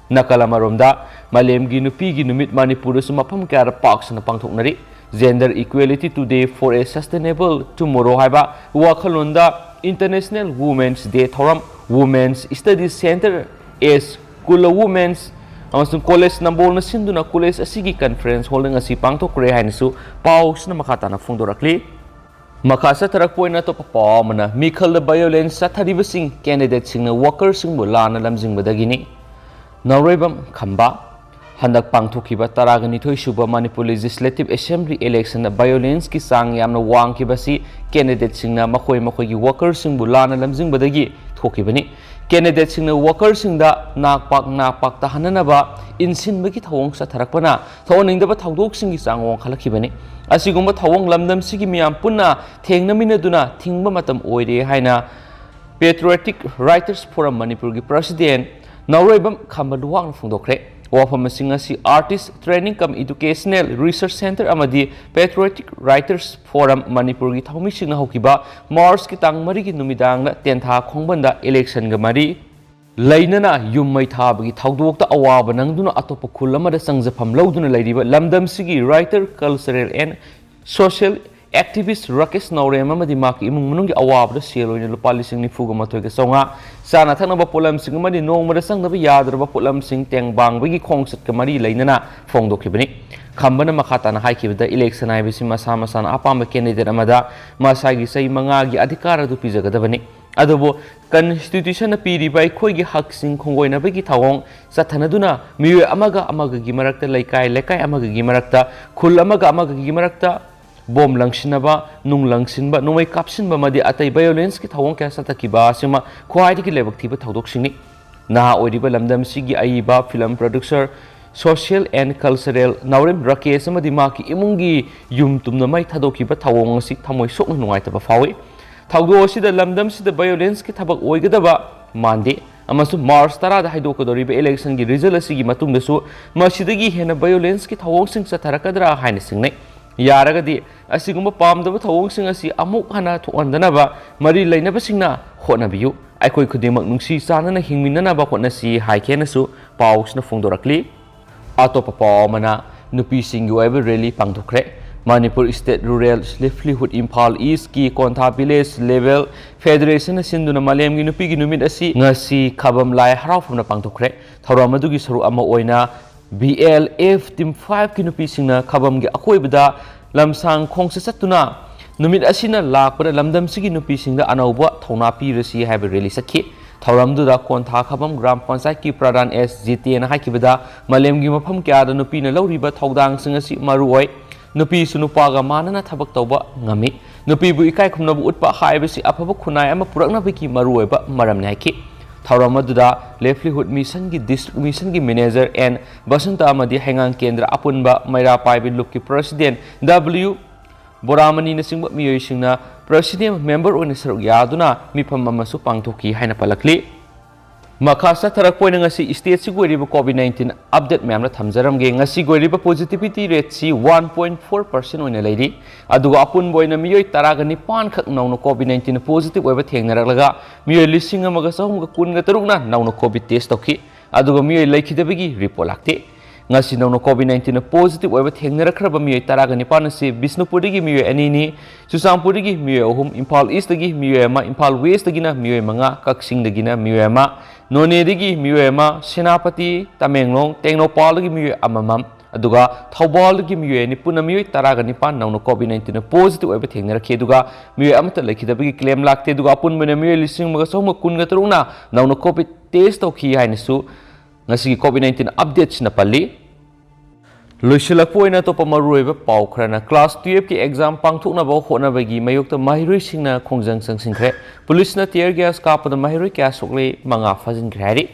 ꯅꯥꯀꯜ ꯑꯃꯔꯣꯝꯗ, ꯃꯥꯂꯦꯝꯒꯤ ꯅꯨꯄꯤꯒꯤ ꯅꯨꯃꯤꯠ ꯃꯅꯤꯄꯨꯔꯗꯁꯨ ꯃꯐꯝ ꯀꯌꯥꯗ ꯄꯥꯛ ꯁꯟꯅ ꯄꯥꯡꯊꯣꯛꯅꯔꯤ꯫ Gender Equality Today for a Sustainable Tomorrow ꯍꯥꯏꯕ ꯋꯥꯈꯜꯂꯣꯟꯗ International Women's Day ꯊꯧꯔꯝ Women's Studies Center, ꯑꯦꯁ ꯀꯨꯂ ꯋꯨꯃꯦꯟꯁ ꯑꯃꯁꯨꯡ ꯀꯣꯂꯦꯖ ꯅꯝꯕꯣꯜꯅ ꯁꯤꯟꯗꯨꯅ ꯀꯣꯂꯦꯖ ꯑꯁꯤꯒꯤ ꯀꯟꯐꯔꯦꯟꯁ ꯍꯣꯜꯗ ꯉꯁꯤ ꯄꯥꯡꯊꯣꯛꯈ꯭ꯔꯦ ꯍꯥꯏꯅꯁꯨ ꯄꯥꯎꯁꯤꯅ ꯃꯈꯥ ꯇꯥꯅ ꯐꯣꯡꯗꯣꯔꯛꯂꯤ꯫ ꯃꯈꯥ ꯆꯠꯊꯔꯛꯄ ꯑꯣꯏꯅ ꯑꯇꯣꯞꯄ ꯄꯥꯎ ꯑꯃꯅ, ꯃꯤꯈꯜꯗ violence ꯆꯠꯊꯔꯤꯕꯁꯤꯡ candidateꯁꯤꯡꯅ workerꯁꯤꯡꯕꯨ ꯂꯥꯟꯅ ꯂꯝꯖꯤꯡꯕꯗꯒꯤꯅꯤ꯫ ꯅꯥꯎꯔꯦꯝꯕꯝ ꯈꯝꯕ, ꯍꯟꯗꯛ ꯄꯥꯡꯊꯣꯛꯈꯤꯕ ꯇꯔꯥꯒ ꯅꯤꯊꯣꯏ ꯁꯨꯕ ꯃꯅꯤꯄꯨꯔ Legislative Assembly electionꯗ violenceꯀꯤ ꯆꯥꯡ ꯌꯥꯝꯅ ꯋꯥꯡꯈꯤꯕꯁꯤ candidateꯁꯤꯡꯅ ꯃꯈꯣꯏ ꯃꯈꯣꯏꯒꯤ workerꯁꯤꯡꯕꯨ ꯂꯥꯟꯅ ꯂꯝꯖꯤꯡꯕꯗꯒꯤ ꯊꯣꯛꯈꯤꯕꯅꯤ꯫ Candidateꯁꯤꯡꯅ workerꯁꯤꯡꯗ ꯅꯥꯛꯄꯥꯛ ꯅꯥꯛꯄꯥꯛ ꯇꯥꯍꯟꯅꯅꯕ ꯏꯟꯁꯤꯟꯕꯒꯤ ꯊꯧꯑꯣꯡ ꯆꯠꯊꯔꯛꯄꯅ ꯊꯣꯛꯍꯟꯅꯤꯡꯗꯕ ꯊꯧꯗꯣꯛꯁꯤꯡꯒꯤ ꯆꯥꯡ ꯋꯥꯡꯈꯠꯂꯛꯈꯤꯕꯅꯤ꯫ ꯑꯁꯤꯒꯨꯝꯕ ꯊꯧꯑꯣꯡ ꯂꯝꯗꯝꯁꯤꯒꯤ ꯃꯤꯌꯥꯝ ꯄꯨꯟꯅ ꯊꯦꯡꯅꯃꯤꯟꯅꯗꯨꯅ ꯊꯤꯡꯕ ꯃꯇꯝ ꯑꯣꯏꯔꯦ ꯍꯥꯏꯅ Patriotic Writers Forum ꯃꯅꯤꯄꯨꯔꯒꯤ president ꯅꯥꯎꯔꯦꯝꯕꯝ ꯈꯝꯕ ꯂꯨꯋꯥꯡꯅ ꯐꯣꯡꯗꯣꯛꯈ꯭ꯔꯦ꯫ ꯋꯥꯐꯝꯁꯤꯡ ꯑꯁꯤ Artist Training cum Educational Research Centre ꯑꯃꯗꯤ Patriotic Writers Forum ꯃꯅꯤꯄꯨꯔꯒꯤ ꯊꯧꯃꯤꯁꯤꯡꯅ ꯍꯧꯈꯤꯕ ꯃꯥꯔꯆꯀꯤ ꯇꯥꯡ ꯃꯔꯤꯒꯤ ꯅꯨꯃꯤꯗꯥꯡꯗ ꯇꯦꯟꯊꯥ ꯈꯣꯡꯕꯟꯗ electionꯒ ꯃꯔꯤ ꯂꯩꯅꯅ ꯌꯨꯝ ꯃꯩ ꯊꯥꯕꯒꯤ ꯊꯧꯗꯣꯛꯇ ꯑꯋꯥꯕ ꯅꯪꯗꯨꯅ ꯑꯇꯣꯞꯄ ꯈꯨꯜ ꯑꯃꯗ ꯆꯪꯖꯐꯝ ꯂꯧꯗꯨꯅ ꯂꯩꯔꯤꯕ ꯂꯝꯗꯝꯁꯤꯒꯤ writer, cultural and social activist Rakesh ꯅꯥꯎꯔꯦꯝ ꯑꯃꯗꯤ ꯃꯍꯥꯛꯀꯤ ꯏꯃꯨꯡ ꯃꯅꯨꯡꯒꯤ ꯑꯋꯥꯕꯗ ꯁꯦꯜ ꯑꯣꯏꯅ ꯂꯨꯄꯥ ꯂꯤꯁꯤꯡ ꯅꯤꯐꯨꯒ ꯃꯥꯊꯣꯏꯒ ꯆꯥꯝꯃꯉꯥ, ꯆꯥꯅ ꯊꯛꯅꯕ ꯄꯣꯠꯂꯝꯁꯤꯡ ꯑꯃꯗꯤ ꯅꯣꯡꯃꯗ ꯆꯪꯗꯕ ꯌꯥꯗ꯭ꯔꯕ ꯄꯣꯠꯂꯝꯁꯤꯡ ꯇꯦꯡꯕꯥꯡꯕꯒꯤ ꯈꯣꯡꯆꯠꯀ ꯃꯔꯤ ꯂꯩꯅꯅ ꯐꯣꯡꯗꯣꯛꯈꯤꯕꯅꯤ꯫ ꯈꯝꯕꯅ ꯃꯈꯥ ꯇꯥꯅ ꯍꯥꯏꯈꯤꯕꯗ, election ꯍꯥꯏꯕꯁꯤ ꯃꯁꯥ ꯃꯁꯥꯅ ꯑꯄꯥꯝꯕ candidate ꯑꯃꯗ ꯃꯁꯥꯒꯤ ꯆꯍꯤ ꯃꯉꯥꯒꯤ ꯑꯙꯤꯀꯥꯔ ꯑꯗꯨ ꯄꯤꯖꯒꯗꯕꯅꯤ꯫ ꯑꯗꯨꯕꯨ constitutionꯅ ꯄꯤꯔꯤꯕ ꯑꯩꯈꯣꯏꯒꯤ ꯍꯛꯁꯤꯡ ꯈꯣꯡꯒꯣꯏꯅꯕꯒꯤ ꯊꯧꯑꯣꯡ ꯆꯠꯊꯅꯗꯨꯅ ꯃꯤꯑꯣꯏ ꯑꯃꯒ ꯑꯃꯒꯒꯤ ꯃꯔꯛꯇ, ꯂꯩꯀꯥꯏ ꯂꯩꯀꯥꯏ ꯑꯃꯒꯒꯤ ꯃꯔꯛꯇ, ꯈꯨꯜ ꯑꯃꯒ ꯑꯃꯒꯒꯤ ꯃꯔꯛꯇ ꯕꯣꯝ ꯂꯪꯁꯤꯟꯅꯕ, ꯅꯨꯡ ꯂꯪꯁꯤꯟꯕ, ꯅꯣꯡꯃꯩ ꯀꯥꯞꯁꯤꯟꯕ ꯑꯃꯗꯤ ꯑꯇꯩ violence ꯀꯤ ꯊꯧꯑꯣꯡ ꯀꯌꯥ ꯆꯠꯊꯈꯤꯕ ꯑꯁꯤꯃꯛ ꯈ꯭ꯋꯥꯏꯗꯒꯤ ꯂꯥꯏꯕꯛ ꯊꯤꯕ ꯊꯧꯗꯣꯛꯁꯤꯡꯅꯤ꯫ ꯅꯍꯥ ꯑꯣꯏꯔꯤꯕ ꯂꯝꯗꯝꯁꯤꯒꯤ ꯑꯏꯕ, film producer, social and cultural ꯅꯥꯎꯔꯦꯝ ꯔꯥꯀꯦꯁ ꯑꯃꯗꯤ ꯃꯍꯥꯛꯀꯤ ꯏꯃꯨꯡꯒꯤ ꯌꯨꯝ ꯇꯨꯝꯅ ꯃꯩ ꯊꯥꯗꯣꯛꯈꯤꯕ ꯊꯧꯑꯣꯡ ꯑꯁꯤ ꯊꯃꯣꯏ ꯁꯣꯛꯅ ꯅꯨꯡꯉꯥꯏꯇꯕ ꯐꯥꯎꯏ꯫ ꯊꯧꯗꯣꯛ ꯑꯁꯤꯗ ꯂꯝꯗꯝꯁꯤꯗ violence ꯀꯤ ꯊꯕꯛ ꯑꯣꯏꯒꯗꯕ ꯃꯥꯟꯗꯦ ꯑꯃꯁꯨꯡ ꯃꯥꯔꯆ ꯇꯔꯥꯗ ꯍꯥꯏꯗꯣꯛꯀꯗꯧꯔꯤꯕ election ꯒꯤ result ꯑꯁꯤꯒꯤ ꯃꯇꯨꯡꯗꯁꯨ ꯃꯁꯤꯗꯒꯤ ꯍꯦꯟꯅ violence ꯀꯤ ꯊꯧꯑꯣꯡꯁꯤꯡ ꯆꯠꯊꯔꯛꯀꯗ꯭ꯔꯥ ꯍꯥꯏꯅ ꯆꯤꯡꯅꯩ꯫ ꯌꯥꯔꯒꯗꯤ ꯑꯁꯤꯒꯨꯝꯕ ꯄꯥꯝꯗꯕ ꯊꯧꯑꯣꯡꯁꯤꯡ ꯑꯁꯤ ꯑꯃꯨꯛ ꯍꯟꯅ ꯊꯣꯛꯍꯟꯗꯅꯕ ꯃꯔꯤ ꯂꯩꯅꯕꯁꯤꯡꯅ ꯍꯣꯠꯅꯕꯤꯌꯨ꯫ ꯑꯩꯈꯣꯏ ꯈꯨꯗꯤꯡꯃꯛ ꯅꯨꯡꯁꯤ ꯆꯥꯟꯅꯅ ꯍꯤꯡꯃꯤꯟꯅꯅꯕ ꯍꯣꯠꯅꯁꯤ ꯍꯥꯏꯈꯤ ꯍꯥꯏꯅꯁꯨ ꯄꯥꯎꯁꯤꯅ ꯐꯣꯡꯗꯣꯔꯛꯂꯤ꯫ ꯑꯇꯣꯞꯄ ꯄꯥꯎ ꯑꯃꯅ, ꯅꯨꯄꯤꯁꯤꯡꯒꯤ ꯑꯣꯏꯕ rally ꯄꯥꯡꯊꯣꯛꯈ꯭ꯔꯦ꯫ Manipur State Rural Livelihood Imphal East ꯀꯤ ꯀꯣꯟꯊꯥ village level federation ꯅ ꯁꯤꯟꯗꯨꯅ ꯃꯥꯂꯦꯝꯒꯤ ꯅꯨꯄꯤꯒꯤ ꯅꯨꯃꯤꯠ ꯑꯁꯤ ꯉꯁꯤ ꯈꯥꯕꯝ ꯂꯥꯏ ꯍꯔꯥꯎꯐꯝꯗ ꯄꯥꯡꯊꯣꯛꯈ꯭ꯔꯦ꯫ ꯊꯧꯔꯝ ꯑꯗꯨꯒꯤ ꯁꯔꯨꯛ ꯑꯃ ꯑꯣꯏꯅ B L F Team five ꯀꯤ ꯅꯨꯄꯤꯁꯤꯡꯅ ꯈꯥꯕꯝꯒꯤ ꯑꯀꯣꯏꯕꯗ ꯂꯝꯁꯥꯡ ꯈꯣꯡꯆꯠ ꯆꯠꯇꯨꯅ ꯅꯨꯃꯤꯠ ꯑꯁꯤꯅ ꯂꯥꯛꯄꯗ ꯂꯝꯗꯝꯁꯤꯒꯤ ꯅꯨꯄꯤꯁꯤꯡꯗ ꯑꯅꯧꯕ ꯊꯧꯅꯥ ꯄꯤꯔꯁꯤ ꯍꯥꯏꯕ rally ꯆꯠꯈꯤ꯫ ꯊꯧꯔꯝꯗꯨꯗ ꯀꯣꯟꯊꯥ ꯈꯥꯕꯝ ꯒ꯭ꯔꯥꯝ ꯄꯟꯆꯥꯌꯠꯀꯤ ꯄ꯭ꯔꯙꯥꯟ ꯑꯦꯁ ꯖꯤꯇꯦꯅ ꯍꯥꯏꯈꯤꯕꯗ, ꯃꯥꯂꯦꯝꯒꯤ ꯃꯐꯝ ꯀꯌꯥꯗ ꯅꯨꯄꯤꯅ ꯂꯧꯔꯤꯕ ꯊꯧꯗꯥꯡꯁꯤꯡ ꯑꯁꯤ ꯃꯔꯨ ꯑꯣꯏ꯫ ꯅꯨꯄꯤꯁꯨ ꯅꯨꯄꯥꯒ ꯃꯥꯟꯅꯅ ꯊꯕꯛ ꯇꯧꯕ ꯉꯝꯃꯤ꯫ ꯅꯨꯄꯤꯕꯨ ꯏꯀꯥꯏ ꯈꯨꯝꯅꯕ ꯎꯠꯄ ꯍꯥꯏꯕꯁꯤ ꯑꯐꯕ ꯈꯨꯟꯅꯥꯏ ꯑꯃ ꯄꯨꯔꯛꯅꯕꯒꯤ ꯃꯔꯨꯑꯣꯏꯕ ꯃꯔꯝꯅꯤ ꯍꯥꯏꯈꯤ꯫ ꯊꯧꯔꯝ ꯑꯗꯨꯗ Livelihood Mission ꯒꯤ district mission ꯒꯤ manager ꯑꯦꯟ ꯕꯁꯟꯇ ꯑꯃꯗꯤ ꯍꯩꯉꯥꯡ ꯀꯦꯟꯗ꯭ꯔ ꯑꯄꯨꯟꯕ ꯃꯩꯔꯥ ꯄꯥꯏꯕꯤ ꯂꯨꯞꯀꯤ president ꯗꯕ꯭ꯂꯤꯎ ꯕꯣꯔꯥꯃꯅꯤꯅꯆꯤꯡꯕ ꯃꯤꯑꯣꯏꯁꯤꯡꯅ president member ꯑꯣꯏꯅ ꯁꯔꯨꯛ ꯌꯥꯗꯨꯅ ꯃꯤꯐꯝ ꯑꯃꯁꯨ ꯄꯥꯡꯊꯣꯛꯈꯤ ꯍꯥꯏꯅ ꯄꯜꯂꯛꯂꯤ꯫ ꯃꯈꯥ ꯆꯠꯊꯔꯛꯄ ꯑꯣꯏꯅ ꯉꯁꯤ state ꯁꯤꯒꯤ ꯑꯣꯏꯔꯤꯕ COVID nineteen update ꯃꯌꯥꯝꯅ ꯊꯝꯖꯔꯝꯒꯦ꯫ ꯉꯁꯤꯒꯤ ꯑꯣꯏꯔꯤꯕ positivity rate ꯁꯤ one point four percent ꯑꯣꯏꯅ ꯂꯩꯔꯤ꯫ ꯑꯗꯨꯒ ꯑꯄꯨꯟꯕ ꯑꯣꯏꯅ ꯃꯤꯑꯣꯏ ꯇꯔꯥꯒ ꯅꯤꯄꯥꯟ ꯈꯛ ꯅꯧꯅ COVID nineteen positive ꯑꯣꯏꯕ ꯊꯦꯡꯅꯔꯛꯂꯒ, ꯃꯤꯑꯣꯏ ꯂꯤꯁꯤꯡ ꯑꯃꯒ ꯆꯍꯨꯝꯒ ꯀꯨꯟꯒ ꯇꯔꯨꯛꯅ ꯅꯧꯅ COVID test ꯇꯧꯈꯤ꯫ ꯑꯗꯨꯒ ꯃꯤꯑꯣꯏ ꯂꯩꯈꯤꯗꯕꯒꯤ report ꯂꯥꯛꯇꯦ꯫ ꯉꯁꯤ ꯅꯧꯅ COVID nineteen positive ꯑꯣꯏꯕ ꯊꯦꯡꯅꯔꯛꯈ꯭ꯔꯕ ꯃꯤꯑꯣꯏ ꯇꯔꯥꯒ ꯅꯤꯄꯥꯟ ꯑꯁꯤ ꯕꯤꯁꯅꯨꯄꯨꯔꯗꯒꯤ ꯃꯤꯑꯣꯏ ꯑꯅꯤꯅꯤ, ꯆꯨꯔꯆꯥꯟꯄꯨꯔꯗꯒꯤ ꯃꯤꯑꯣꯏ ꯑꯍꯨꯝ, ꯏꯝꯐꯥꯜ East ꯇꯒꯤ ꯃꯤꯑꯣꯏ ꯑꯃ, ꯏꯝꯐꯥꯜ West ꯇꯒꯤꯅ ꯃꯤꯑꯣꯏ ꯃꯉꯥ, ꯀꯛꯆꯤꯡꯗꯒꯤꯅ ꯃꯤꯑꯣꯏ ꯑꯃ, ꯅꯣꯅꯦꯗꯒꯤ ꯃꯤꯑꯣꯏ ꯑꯃ, ꯁꯦꯅꯥꯄꯇꯤ, ꯇꯃꯦꯡꯂꯣꯡ, ꯇꯦꯡꯅꯧꯄꯥꯜꯗꯒꯤ ꯃꯤꯑꯣꯏ ꯑꯃꯃꯝ, ꯑꯗꯨꯒ ꯊꯧꯕꯥꯜꯗꯒꯤ ꯃꯤꯑꯣꯏ ꯑꯅꯤ, ꯄꯨꯟꯅ ꯃꯤꯑꯣꯏ ꯇꯔꯥꯒ ꯅꯤꯄꯥꯟ ꯅꯧꯅ COVID nineteen positive ꯑꯣꯏꯕ ꯊꯦꯡꯅꯔꯛꯈꯤ꯫ ꯑꯗꯨꯒ ꯃꯤꯑꯣꯏ ꯑꯃꯠꯇ ꯂꯩꯈꯤꯗꯕꯒꯤ claim ꯂꯥꯛꯇꯦ꯫ ꯑꯗꯨꯒ ꯑꯄꯨꯟꯕ ꯑꯣꯏꯅ ꯃꯤꯑꯣꯏ ꯂꯤꯁꯤꯡ ꯑꯃꯒ ꯆꯍꯨꯝꯒ ꯀꯨꯟꯒ ꯇꯔꯨꯛꯅ ꯅꯧꯅ COVID test ꯇꯧꯈꯤ ꯍꯥꯏꯅꯁꯨ ꯉꯁꯤꯒꯤ COVID nineteen update ꯁꯤꯅ ꯄꯜꯂꯤ꯫ ꯂꯣꯏꯁꯤꯜꯂꯛꯄ ꯑꯣꯏꯅ ꯑꯇꯣꯞꯄ ꯃꯔꯨꯑꯣꯏꯕ ꯄꯥꯎ ꯈꯔꯅ, ꯀ꯭ꯂꯥꯁ ꯇꯨꯌꯦꯜꯐꯀꯤ ꯑꯦꯛꯖꯥꯝ ꯄꯥꯡꯊꯣꯛꯅꯕ ꯍꯣꯠꯅꯕꯒꯤ ꯃꯥꯌꯣꯛꯇ ꯃꯍꯩꯔꯣꯏꯁꯤꯡꯅ ꯈꯣꯡꯖꯪ ꯆꯪꯁꯤꯟꯈ꯭ꯔꯦ꯫ ꯄꯨꯂꯤꯁꯅ tear gas ꯀꯥꯞꯄꯗ ꯃꯍꯩꯔꯣꯏ ꯀꯌꯥ ꯁꯣꯛꯂꯦ, ꯃꯉꯥ ꯐꯥꯖꯤꯟꯈ꯭ꯔꯦ ꯍꯥꯏꯔꯤ꯫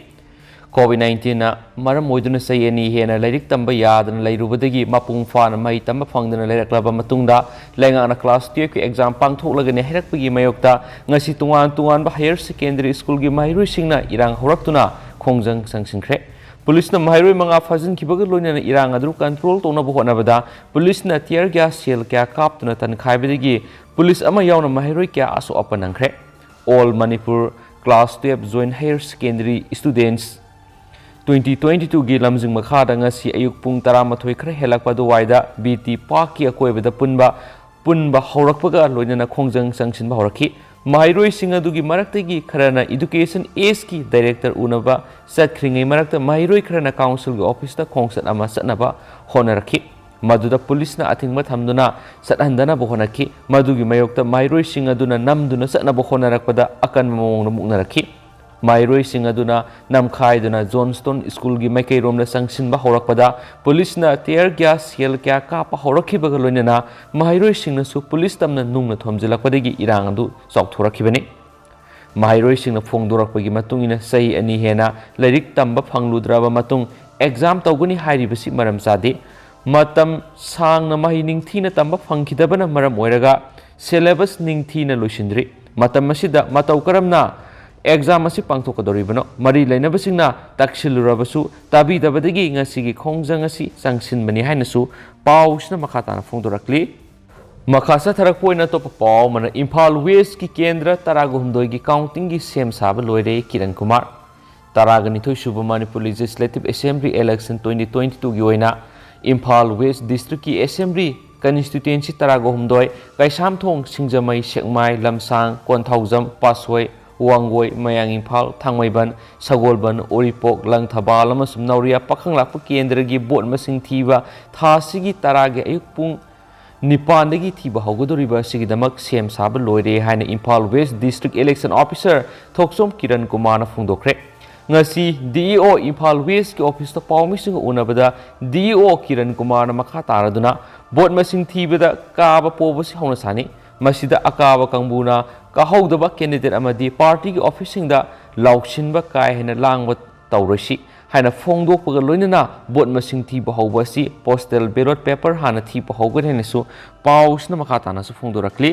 COVID nineteenꯅ ꯃꯔꯝ ꯑꯣꯏꯗꯨꯅ ꯆꯍꯤ ꯑꯅꯤ ꯍꯦꯟꯅ ꯂꯥꯏꯔꯤꯛ ꯇꯝꯕ ꯌꯥꯗꯅ ꯂꯩꯔꯨꯕꯗꯒꯤ ꯃꯄꯨꯡ ꯐꯥꯅ ꯃꯍꯩ ꯇꯝꯕ ꯐꯪꯗꯅ ꯂꯩꯔꯛꯂꯕ ꯃꯇꯨꯡꯗ, ꯂꯩꯉꯥꯛꯅ ꯀ꯭ꯂꯥꯁ ꯇꯨꯌꯦꯜꯐꯀꯤ ꯑꯦꯛꯖꯥꯝ ꯄꯥꯡꯊꯣꯛꯂꯒꯅꯤ ꯍꯥꯏꯔꯛꯄꯒꯤ ꯃꯥꯌꯣꯛꯇ ꯉꯁꯤ ꯇꯣꯉꯥꯟ ꯇꯣꯉꯥꯟꯕ ꯍꯥꯌꯔ ꯁꯦꯀꯦꯟꯗꯔꯤ ꯁ꯭ꯀꯨꯜꯒꯤ ꯃꯍꯩꯔꯣꯏꯁꯤꯡꯅ ꯏꯔꯥꯡ ꯍꯧꯔꯛꯇꯨꯅ ꯈꯣꯡꯖꯪ ꯆꯪꯁꯤꯟꯈ꯭ꯔꯦ꯫ ꯄꯨꯂꯤꯁꯅ ꯃꯍꯩꯔꯣꯏ ꯃꯉꯥ ꯐꯥꯖꯤꯟꯈꯤꯕꯒ ꯂꯣꯏꯅꯅ ꯏꯔꯥꯡ ꯑꯗꯨ ꯀꯟꯇ꯭ꯔꯣꯜ ꯇꯧꯅꯕ ꯍꯣꯠꯅꯕꯗ ꯄꯨꯂꯤꯁꯅ tear gas shell ꯀꯌꯥ ꯀꯥꯞꯇꯨꯅ ꯇꯟꯈꯥꯏꯕꯗꯒꯤ ꯄꯨꯂꯤꯁ ꯑꯃ ꯌꯥꯎꯅ ꯃꯍꯩꯔꯣꯏ ꯀꯌꯥ ꯑꯁꯣꯛ ꯑꯄꯟ ꯅꯪꯈ꯭ꯔꯦ꯫ All Manipur Class twelve Joint Higher Secondary Students twenty twenty twoꯒꯤ ꯂꯝꯖꯤꯡ ꯃꯈꯥꯗ ꯉꯁꯤ ꯑꯌꯨꯛ ꯄꯨꯡ ꯇꯔꯥꯃꯥꯊꯣꯏ ꯈꯔ ꯍꯦꯜꯂꯛꯄ ꯑꯗꯨꯋꯥꯏꯗ BT Parkꯀꯤ ꯑꯀꯣꯏꯕꯗ ꯄꯨꯟꯕ ꯄꯨꯟꯕ ꯍꯧꯔꯛꯄꯒ ꯂꯣꯏꯅꯅ ꯈꯣꯡꯖꯪ ꯆꯪꯁꯤꯟꯕ ꯍꯧꯔꯛꯈꯤ꯫ ꯃꯍꯩꯔꯣꯏꯁꯤꯡ ꯑꯗꯨꯒꯤ ꯃꯔꯛꯇꯒꯤ ꯈꯔꯅ Education Sꯀꯤ director ꯎꯅꯕ ꯆꯠꯈ꯭ꯔꯤꯉꯩ ꯃꯔꯛꯇ ꯃꯍꯩꯔꯣꯏ ꯈꯔꯅ councilꯒꯤ officeꯇ ꯈꯣꯡꯆꯠ ꯑꯃ ꯆꯠꯅꯕ ꯍꯣꯠꯅꯔꯛꯈꯤ꯫ ꯃꯗꯨꯗ ꯄꯨꯂꯤꯁꯅ ꯑꯊꯤꯡꯕ ꯊꯝꯗꯨꯅ ꯆꯠꯍꯟꯗꯅꯕ ꯍꯣꯠꯅꯈꯤ꯫ ꯃꯗꯨꯒꯤ ꯃꯥꯌꯣꯛꯇ ꯃꯍꯩꯔꯣꯏꯁꯤꯡ ꯑꯗꯨꯅ ꯅꯝꯗꯨꯅ ꯆꯠꯅꯕ ꯍꯣꯠꯅꯔꯛꯄꯗ ꯑꯀꯟꯕ ꯃꯑꯣꯡꯗ ꯃꯨꯛꯅꯔꯛꯈꯤ꯫ ꯃꯍꯩꯔꯣꯏꯁꯤꯡ ꯑꯗꯨꯅ ꯅꯝꯈꯥꯏꯗꯨꯅ Johnstone Schoolꯒꯤ ꯃꯥꯏꯀꯩꯔꯣꯝꯗ ꯆꯪꯁꯤꯟꯕ ꯍꯧꯔꯛꯄꯗ ꯄꯨꯂꯤꯁꯅ tear gas shell ꯀꯌꯥ ꯀꯥꯞꯄ ꯍꯧꯔꯛꯈꯤꯕꯒ ꯂꯣꯏꯅꯅ ꯃꯍꯩꯔꯣꯏꯁꯤꯡꯅꯁꯨ ꯄꯨꯂꯤꯁ ꯇꯝꯅ ꯅꯨꯡꯅ ꯊꯣꯝꯖꯤꯜꯂꯛꯄꯗꯒꯤ ꯏꯔꯥꯡ ꯑꯗꯨ ꯆꯥꯎꯊꯣꯔꯛꯈꯤꯕꯅꯤ꯫ ꯃꯍꯩꯔꯣꯏꯁꯤꯡꯅ ꯐꯣꯡꯗꯣꯔꯛꯄꯒꯤ ꯃꯇꯨꯡ ꯏꯟꯅ ꯆꯍꯤ ꯑꯅꯤ ꯍꯦꯟꯅ ꯂꯥꯏꯔꯤꯛ ꯇꯝꯕ ꯐꯪꯂꯨꯗ꯭ꯔꯕ ꯃꯇꯨꯡ exam ꯇꯧꯒꯅꯤ ꯍꯥꯏꯔꯤꯕꯁꯤ ꯃꯔꯝ ꯆꯥꯗꯦ꯫ ꯃꯇꯝ ꯁꯥꯡꯅ ꯃꯍꯩ ꯅꯤꯡꯊꯤꯅ ꯇꯝꯕ ꯐꯪꯈꯤꯗꯕꯅ ꯃꯔꯝ ꯑꯣꯏꯔꯒ syllabus ꯅꯤꯡꯊꯤꯅ ꯂꯣꯏꯁꯤꯟꯗ꯭ꯔꯤ꯫ ꯃꯇꯝ ꯑꯁꯤꯗ ꯃꯇꯧ ꯀꯔꯝꯅ exam ꯑꯁꯤ ꯄꯥꯡꯊꯣꯛꯀꯗꯧꯔꯤꯕꯅꯣ? ꯃꯔꯤ ꯂꯩꯅꯕꯁꯤꯡꯅ ꯇꯛꯁꯤꯜꯂꯨꯔꯕꯁꯨ ꯇꯥꯕꯤꯗꯕꯗꯒꯤ ꯉꯁꯤꯒꯤ ꯈꯣꯡꯖꯪ ꯑꯁꯤ ꯆꯪꯁꯤꯟꯕꯅꯤ ꯍꯥꯏꯅꯁꯨ ꯄꯥꯎꯁꯤꯅ ꯃꯈꯥ ꯇꯥꯅ ꯐꯣꯡꯗꯣꯔꯛꯂꯤ꯫ ꯃꯈꯥ ꯆꯠꯊꯔꯛꯄ ꯑꯣꯏꯅ ꯑꯇꯣꯞꯄ ꯄꯥꯎ ꯑꯃꯅ, ꯏꯝꯐꯥꯜ Westꯀꯤ ꯀꯦꯟꯗ꯭ꯔ ꯇꯔꯥꯒ ꯍꯨꯝꯗꯣꯏꯒꯤ countingꯒꯤ ꯁꯦꯝ ꯁꯥꯕ ꯂꯣꯏꯔꯦ, ꯀꯤꯔꯟ ꯀꯨꯃꯥꯔ꯫ ꯇꯔꯥꯒ ꯅꯤꯊꯣꯏ ꯁꯨꯕ Manipur Legislative Assembly election twenty twenty twoꯒꯤ ꯑꯣꯏꯅ ꯏꯝꯐꯥꯜ West Districtꯀꯤ Assembly Constituency ꯇꯔꯥꯒ ꯍꯨꯝꯗꯣꯏ, ꯀꯩꯁꯥꯝꯊꯣꯡ, ꯁꯤꯡꯖꯃꯩ, ꯁꯦꯛꯃꯥꯏ, ꯂꯝꯁꯥꯡ, ꯀꯣꯟꯊꯧꯖꯝ, ꯄꯥꯠꯁꯣꯏ, ꯋꯥꯡꯒꯣꯏ, ꯃꯌꯥꯡ ꯏꯝꯐꯥꯜ, ꯊꯥꯡꯃꯩꯕꯟ, ꯁꯒꯣꯜꯕꯟ, ꯎꯔꯤꯄꯣꯛ, ꯂꯪꯊꯕꯥꯜ ꯑꯃꯁꯨꯡ ꯅꯧꯔꯤꯌꯥ ꯄꯥꯈꯪꯂꯥꯛꯄ ꯀꯦꯟꯗ꯭ꯔꯒꯤ vote ꯃꯁꯤꯡ ꯊꯤꯕ ꯊꯥ ꯑꯁꯤꯒꯤ ꯇꯔꯥꯒꯤ ꯑꯌꯨꯛ ꯄꯨꯡ ꯅꯤꯄꯥꯟꯗꯒꯤ ꯊꯤꯕ ꯍꯧꯒꯗꯧꯔꯤꯕ ꯑꯁꯤꯒꯤꯗꯃꯛ ꯁꯦꯝ ꯁꯥꯕ ꯂꯣꯏꯔꯦ ꯍꯥꯏꯅ Imphal West District Election Officer ꯊꯣꯛꯆꯣꯝ ꯀꯤꯔꯟ ꯀꯨꯃꯥꯔꯅ ꯐꯣꯡꯗꯣꯛꯈ꯭ꯔꯦ꯫ ꯉꯁꯤ ꯗꯤ ꯏ ꯑꯣ ꯏꯝꯐꯥꯜ ꯋꯦꯁꯀꯤ ꯑꯣꯐꯤꯁꯇ ꯄꯥꯎꯃꯤꯁꯤꯡꯒ ꯎꯅꯕꯗ ꯗꯤ ꯏ ꯑꯣ ꯀꯤꯔꯟ ꯀꯨꯃꯥꯔꯅ ꯃꯈꯥ ꯇꯥꯔꯗꯨꯅ ꯚꯣꯠ ꯃꯁꯤꯡ ꯊꯤꯕꯗ ꯀꯥꯕ ꯄꯣꯕꯁꯤ ꯍꯧꯅ ꯁꯥꯅꯤ꯫ ꯃꯁꯤꯗ ꯑꯀꯥꯕ ꯀꯥꯡꯕꯨꯅ ꯀꯥꯍꯧꯗꯕ ꯀꯦꯟꯗꯤꯗꯦꯠ ꯑꯃꯗꯤ ꯄꯥꯔꯇꯤꯒꯤ ꯑꯣꯐꯤꯁꯁꯤꯡꯗ ꯂꯥꯎꯁꯤꯟꯕ ꯀꯥ ꯍꯦꯟꯅ ꯂꯥꯡꯕ ꯇꯧꯔꯣꯏꯁꯤ ꯍꯥꯏꯅ ꯐꯣꯡꯗꯣꯛꯄꯒ ꯂꯣꯏꯅꯅ ꯚꯣꯠ ꯃꯁꯤꯡ ꯊꯤꯕ ꯍꯧꯕ ꯑꯁꯤ ꯄꯣꯁꯇꯦꯜ ꯕꯦꯂꯣꯠ ꯄꯦꯄꯔ ꯍꯥꯟꯅ ꯊꯤꯕ ꯍꯧꯒꯅꯤ ꯍꯥꯏꯅꯁꯨ ꯄꯥꯎꯁꯤꯅ ꯃꯈꯥ ꯇꯥꯅꯁꯨ ꯐꯣꯡꯗꯣꯔꯛꯂꯤ꯫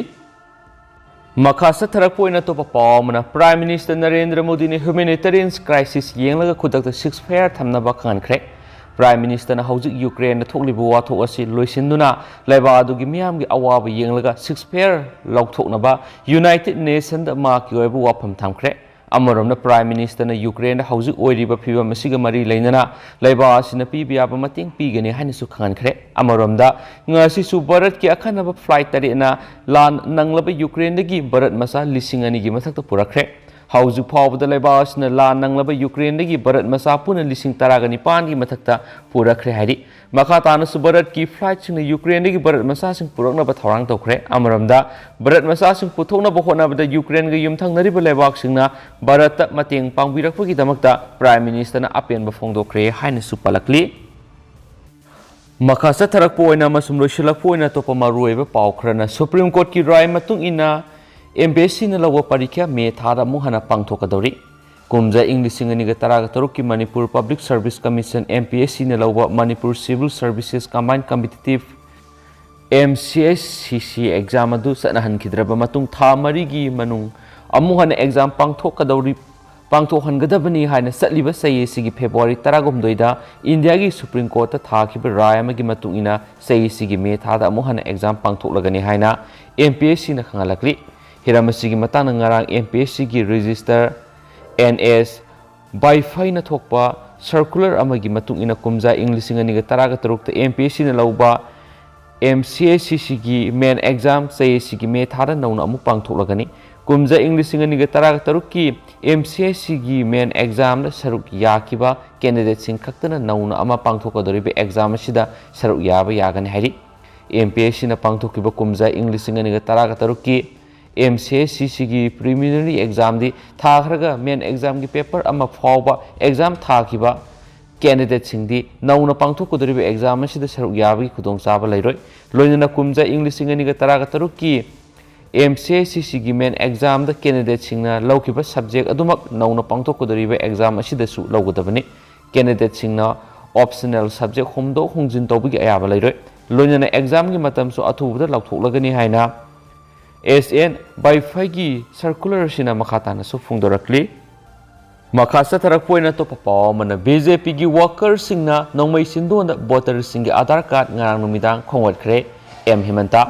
ꯃꯈꯥ ꯆꯠꯊꯔꯛꯄ ꯑꯣꯏꯅ ꯑꯇꯣꯞꯄ ꯄꯥꯎ ꯑꯃꯅ, ꯄ꯭ꯔꯥꯏꯝ ꯃꯤꯅꯤꯁꯇꯔ ꯅꯔꯦꯟꯗ꯭ꯔ ꯃꯣꯗꯤꯅ ꯍ꯭ꯌꯨꯃꯦꯅꯤꯇꯦꯔꯤꯌꯟ ꯀ꯭ꯔꯥꯏꯁꯤꯁ ꯌꯦꯡꯂꯒ ꯈꯨꯗꯛꯇ ꯁꯤꯁ ꯐꯌꯥꯔ ꯊꯝꯅꯕ ꯈꯪꯍꯟꯈ꯭ꯔꯦ꯫ ꯄ꯭ꯔꯥꯏꯝ ꯃꯤꯅꯤꯁꯇꯔꯅ ꯍꯧꯖꯤꯛ ꯌꯨꯀ꯭ꯔꯦꯟꯗ ꯊꯣꯛꯂꯤꯕ ꯋꯥꯊꯣꯛ ꯑꯁꯤ ꯂꯣꯏꯁꯤꯟꯗꯨꯅ ꯂꯩꯕꯥꯛ ꯑꯗꯨꯒꯤ ꯃꯤꯌꯥꯝꯒꯤ ꯑꯋꯥꯕ ꯌꯦꯡꯂꯒ ꯁꯤꯁ ꯐꯌꯥꯔ ꯂꯧꯊꯣꯛꯅꯕ ꯌꯨꯅꯥꯏꯇꯦꯗ ꯅꯦꯁꯟꯗ ꯃꯍꯥꯛꯀꯤ ꯑꯣꯏꯕ ꯋꯥꯐꯝ ꯊꯝꯈ꯭ꯔꯦ꯫ ꯑꯃꯔꯣꯝꯗ, ꯄ꯭ꯔꯥꯏꯝ ꯃꯤꯅꯤꯁꯇꯔꯅ ꯌꯨꯀ꯭ꯔꯦꯟꯗ ꯍꯧꯖꯤꯛ ꯑꯣꯏꯔꯤꯕ ꯐꯤꯚꯝ ꯑꯁꯤꯒ ꯃꯔꯤ ꯂꯩꯅꯅ ꯂꯩꯕꯥꯛ ꯑꯁꯤꯅ ꯄꯤꯕ ꯌꯥꯕ ꯃꯇꯦꯡ ꯄꯤꯒꯅꯤ ꯍꯥꯏꯅꯁꯨ ꯈꯪꯍꯟꯈ꯭ꯔꯦ꯫ ꯑꯃꯔꯣꯝꯗ, ꯉꯁꯤꯁꯨ ꯚꯥꯔꯠꯀꯤ ꯑꯈꯟꯅꯕ ꯐ꯭ꯂꯥꯏꯠ ꯇꯔꯦꯠꯅ ꯂꯥꯟ ꯅꯪꯂꯕ ꯌꯨꯀ꯭ꯔꯦꯟꯗꯒꯤ ꯚꯥꯔꯠ ꯃꯆꯥ ꯂꯤꯁꯤꯡ ꯑꯅꯤꯒꯤ ꯃꯊꯛꯇ ꯄꯨꯔꯛꯈ꯭ꯔꯦ꯫ ꯍꯧꯖꯤꯛ ꯐꯥꯎꯕꯗ ꯂꯩꯕꯥꯛ ꯑꯁꯤꯅ ꯂꯥꯟ ꯅꯪꯂꯕ ꯌꯨꯀ꯭ꯔꯦꯟꯗꯒꯤ ꯚꯥꯔꯠ ꯃꯆꯥ ꯄꯨꯟꯅ ꯂꯤꯁꯤꯡ ꯇꯔꯥꯒ ꯅꯤꯄꯥꯟꯒꯤ ꯃꯊꯛꯇ ꯄꯨꯔꯛꯈ꯭ꯔꯦ ꯍꯥꯏꯔꯤ꯫ ꯃꯈꯥ ꯇꯥꯅꯁꯨ ꯚꯥꯔꯠꯀꯤ ꯐ꯭ꯂꯥꯏꯠꯁꯤꯡꯅ ꯌꯨꯀ꯭ꯔꯦꯟꯗꯒꯤ ꯚꯥꯔꯠ ꯃꯆꯥꯁꯤꯡ ꯄꯨꯔꯛꯅꯕ ꯊꯧꯔꯥꯡ ꯇꯧꯈ꯭ꯔꯦ꯫ ꯑꯃꯔꯣꯝꯗ, ꯚꯥꯔꯠ ꯃꯆꯥꯁꯤꯡ ꯄꯨꯊꯣꯛꯅꯕ ꯍꯣꯠꯅꯕꯗ ꯌꯨꯀ꯭ꯔꯦꯟꯒ ꯌꯨꯝꯊꯪꯅꯔꯤꯕ ꯂꯩꯕꯥꯛꯁꯤꯡꯅ ꯚꯥꯔꯠꯇ ꯃꯇꯦꯡ ꯄꯥꯡꯕꯤꯔꯛꯄꯒꯤꯗꯃꯛꯇ ꯄ꯭ꯔꯥꯏꯝ ꯃꯤꯅꯤꯁꯇꯔꯅ ꯑꯄꯦꯟꯕ ꯐꯣꯡꯗꯣꯛꯈ꯭ꯔꯦ ꯍꯥꯏꯅꯁꯨ ꯄꯜꯂꯛꯂꯤ꯫ ꯃꯈꯥ ꯆꯠꯊꯔꯛꯄ ꯑꯣꯏꯅ ꯑꯃꯁꯨꯡ ꯂꯣꯏꯁꯤꯜꯂꯛꯄ ꯑꯣꯏꯅ ꯑꯇꯣꯞꯄ ꯃꯔꯨꯑꯣꯏꯕ ꯄꯥꯎ ꯈꯔꯅ, ꯁꯨꯄ꯭ꯔꯤꯝ ꯀꯣꯔꯠꯀꯤ ꯔꯥꯏ ꯃꯇꯨꯡ ꯏꯟꯅ ꯑꯦꯝ ꯄꯤ ꯑꯦꯁ ꯁꯤꯅ ꯂꯧꯕ ꯄꯔꯤꯈ꯭ꯌꯥ ꯃꯦ ꯊꯥꯗ ꯑꯃꯨꯛ ꯍꯟꯅ ꯄꯥꯡꯊꯣꯛꯀꯗꯧꯔꯤ꯫ ꯀꯨꯝꯖꯥ ꯏꯪ ꯂꯤꯁꯤꯡ ꯑꯅꯤꯒ ꯇꯔꯥꯒ ꯇꯔꯨꯛꯀꯤ Manipur public service commission, M P S ꯁꯤꯅ ꯂꯧꯕ Manipur civil services combine competitive, M C S C ꯁꯤ, ꯑꯦꯛꯖꯥꯝ ꯑꯗꯨ ꯆꯠꯅꯍꯟꯈꯤꯗ꯭ꯔꯕ ꯃꯇꯨꯡ ꯊꯥ ꯃꯔꯤꯒꯤ ꯃꯅꯨꯡ ꯑꯃꯨꯛ ꯍꯟꯅ ꯑꯦꯛꯖꯥꯝ ꯄꯥꯡꯊꯣꯛꯀꯗꯧꯔꯤ, ꯄꯥꯡꯊꯣꯛꯍꯟꯒꯗꯕꯅꯤ ꯍꯥꯏꯅ ꯆꯠꯂꯤꯕ ꯆꯌꯦꯠꯁꯤꯒꯤ ꯐꯦꯕ꯭ꯔꯨꯋꯥꯔꯤ ꯇꯔꯥꯍꯨꯝꯗꯣꯏꯗ ꯏꯟꯗꯤꯌꯥꯒꯤ ꯁꯨꯄ꯭ꯔꯤꯝ ꯀꯣꯔꯠꯇ ꯊꯥꯈꯤꯕ ꯔꯥꯏ ꯑꯃꯒꯤ ꯃꯇꯨꯡ ꯏꯟꯅ ꯆꯌꯦꯠꯁꯤꯒꯤ ꯃꯦ ꯊꯥꯗ ꯑꯃꯨꯛ ꯍꯟꯅ ꯑꯦꯛꯖꯥꯝ ꯄꯥꯡꯊꯣꯛꯂꯒꯅꯤ ꯍꯥꯏꯅ ꯑꯦꯝ ꯄꯤ ꯑꯦꯁ ꯁꯤꯅ ꯈꯪꯍꯜꯂꯛꯂꯤ꯫ ꯍꯤꯔꯝ ꯑꯁꯤꯒꯤ ꯃꯇꯥꯡꯗ ꯉꯔꯥꯡ ꯑꯦꯝ ꯄꯤ ꯑꯦꯁ ꯁꯤꯒꯤ ꯔꯦꯖꯤꯁꯇꯔ ꯑꯦꯟ ꯑꯦꯁ ꯕꯥꯏꯐꯩꯅ ꯊꯣꯛꯄ ꯁꯔꯀꯨꯂꯔ ꯑꯃꯒꯤ ꯃꯇꯨꯡ ꯏꯟꯅ ꯀꯨꯝꯖꯥ ꯏꯪ ꯂꯤꯁꯤꯡ ꯑꯅꯤꯒ ꯇꯔꯥꯒ ꯇꯔꯨꯛꯇ ꯑꯦꯝ ꯄꯤ ꯑꯦꯁ ꯁꯤꯅ ꯂꯧꯕ ꯑꯦꯝ ꯁꯤ ꯑꯦꯁ ꯁꯤ ꯁꯤꯒꯤ ꯃꯦꯟ ꯑꯦꯛꯖꯥꯝ ꯆꯌꯦꯠꯁꯤꯒꯤ ꯃꯦ ꯊꯥꯗ ꯅꯧꯅ ꯑꯃꯨꯛ ꯄꯥꯡꯊꯣꯛꯂꯒꯅꯤ꯫ ꯀꯨꯝꯖꯥ ꯏꯪ ꯂꯤꯁꯤꯡ ꯑꯅꯤꯒ ꯇꯔꯥꯒ ꯇꯔꯨꯛꯀꯤ ꯑꯦꯝ ꯁꯤ ꯑꯦꯁ ꯁꯤꯒꯤ ꯃꯦꯟ ꯑꯦꯛꯖꯥꯝꯗ ꯁꯔꯨꯛ ꯌꯥꯈꯤꯕ ꯀꯦꯟꯗꯤꯗꯦꯠꯁꯤꯡ ꯈꯛꯇꯅ ꯅꯧꯅ ꯑꯃ ꯄꯥꯡꯊꯣꯛꯀꯗꯧꯔꯤꯕ ꯑꯦꯛꯖꯥꯝ ꯑꯁꯤꯗ ꯁꯔꯨꯛ ꯌꯥꯕ ꯌꯥꯒꯅꯤ ꯍꯥꯏꯔꯤ꯫ ꯑꯦꯝ ꯄꯤ ꯑꯦꯁ ꯁꯤꯅ ꯄꯥꯡꯊꯣꯛꯈꯤꯕ ꯀꯨꯝꯖꯥ ꯏꯪ ꯂꯤꯁꯤꯡ ꯑꯅꯤꯒ ꯇꯔꯥꯒ ꯇꯔꯨꯛꯀꯤ ꯑꯦꯝ ꯁꯤ ꯑꯦꯁ ꯁꯤ ꯁꯤꯒꯤ ꯄ꯭ꯔꯤꯂꯤꯃꯤꯅꯔꯤ ꯑꯦꯛꯖꯥꯝꯗꯤ ꯊꯥꯈ꯭ꯔꯒ ꯃꯦꯟ ꯑꯦꯛꯖꯥꯝꯒꯤ ꯄꯦꯄꯔ ꯑꯃ ꯐꯥꯎꯕ ꯑꯦꯛꯖꯥꯝ ꯊꯥꯈꯤꯕ ꯀꯦꯟꯗꯤꯗꯦꯠꯁꯤꯡꯗꯤ ꯅꯧꯅ ꯄꯥꯡꯊꯣꯛꯀꯗꯧꯔꯤꯕ ꯑꯦꯛꯖꯥꯝ ꯑꯁꯤꯗ ꯁꯔꯨꯛ ꯌꯥꯕꯒꯤ ꯈꯨꯗꯣꯡꯆꯥꯕ ꯂꯩꯔꯣꯏ꯫ ꯂꯣꯏꯅꯅ ꯀꯨꯝꯖꯥ ꯏꯪ ꯂꯤꯁꯤꯡ ꯑꯅꯤꯒ ꯇꯔꯥꯒ ꯇꯔꯨꯛꯀꯤ ꯑꯦꯝ ꯁꯤ ꯑꯦꯁ ꯁꯤ ꯁꯤꯒꯤ ꯃꯦꯟ ꯑꯦꯛꯖꯥꯝꯗ ꯀꯦꯟꯗꯤꯗꯦꯠꯁꯤꯡꯅ ꯂꯧꯈꯤꯕ ꯁꯕꯖꯦꯛ ꯑꯗꯨꯃꯛ ꯅꯧꯅ ꯄꯥꯡꯊꯣꯛꯀꯗꯧꯔꯤꯕ ꯑꯦꯛꯖꯥꯝ ꯑꯁꯤꯗꯁꯨ ꯂꯧꯒꯗꯕꯅꯤ꯫ ꯀꯦꯟꯗꯤꯗꯦꯠꯁꯤꯡꯅ ꯑꯣꯞꯁꯅꯦꯜ ꯁꯕꯖꯦꯛ ꯍꯣꯡꯗꯣꯛ ꯍꯣꯡꯖꯤꯟ ꯇꯧꯕꯒꯤ ꯑꯌꯥꯕ ꯂꯩꯔꯣꯏ꯫ ꯂꯣꯏꯅꯅ ꯑꯦꯛꯖꯥꯝꯒꯤ ꯃꯇꯝꯁꯨ ꯑꯊꯨꯕꯗ ꯂꯥꯎꯊꯣꯛꯂꯒꯅꯤ ꯍꯥꯏꯅ ꯑꯦꯁ ꯑꯦꯟ ꯕꯥꯏꯐꯩꯒꯤ ꯁꯔꯀꯨꯂꯔ ꯑꯁꯤꯅ ꯃꯈꯥ ꯇꯥꯅꯁꯨ ꯐꯣꯡꯗꯣꯔꯛꯂꯤ꯫ ꯃꯈꯥ ꯆꯠꯊꯔꯛꯄ ꯑꯣꯏꯅ ꯑꯇꯣꯞꯄ ꯄꯥꯎ ꯑꯃꯅ, ꯕꯤ ꯖꯦ ꯄꯤꯒꯤ ꯋꯥꯀꯔꯁꯤꯡꯅ ꯅꯣꯡꯃꯩ ꯆꯤꯟꯗꯣꯟꯗ ꯚꯣꯇꯔꯁꯤꯡꯒꯤ ꯑꯙꯥꯔ ꯀꯥꯔꯗ ꯉꯔꯥꯡ ꯅꯨꯃꯤꯗꯥꯡ ꯈꯣꯝꯒꯠꯈ꯭ꯔꯦ꯫ ꯑꯦꯝ ꯍꯦꯃꯟꯇ꯫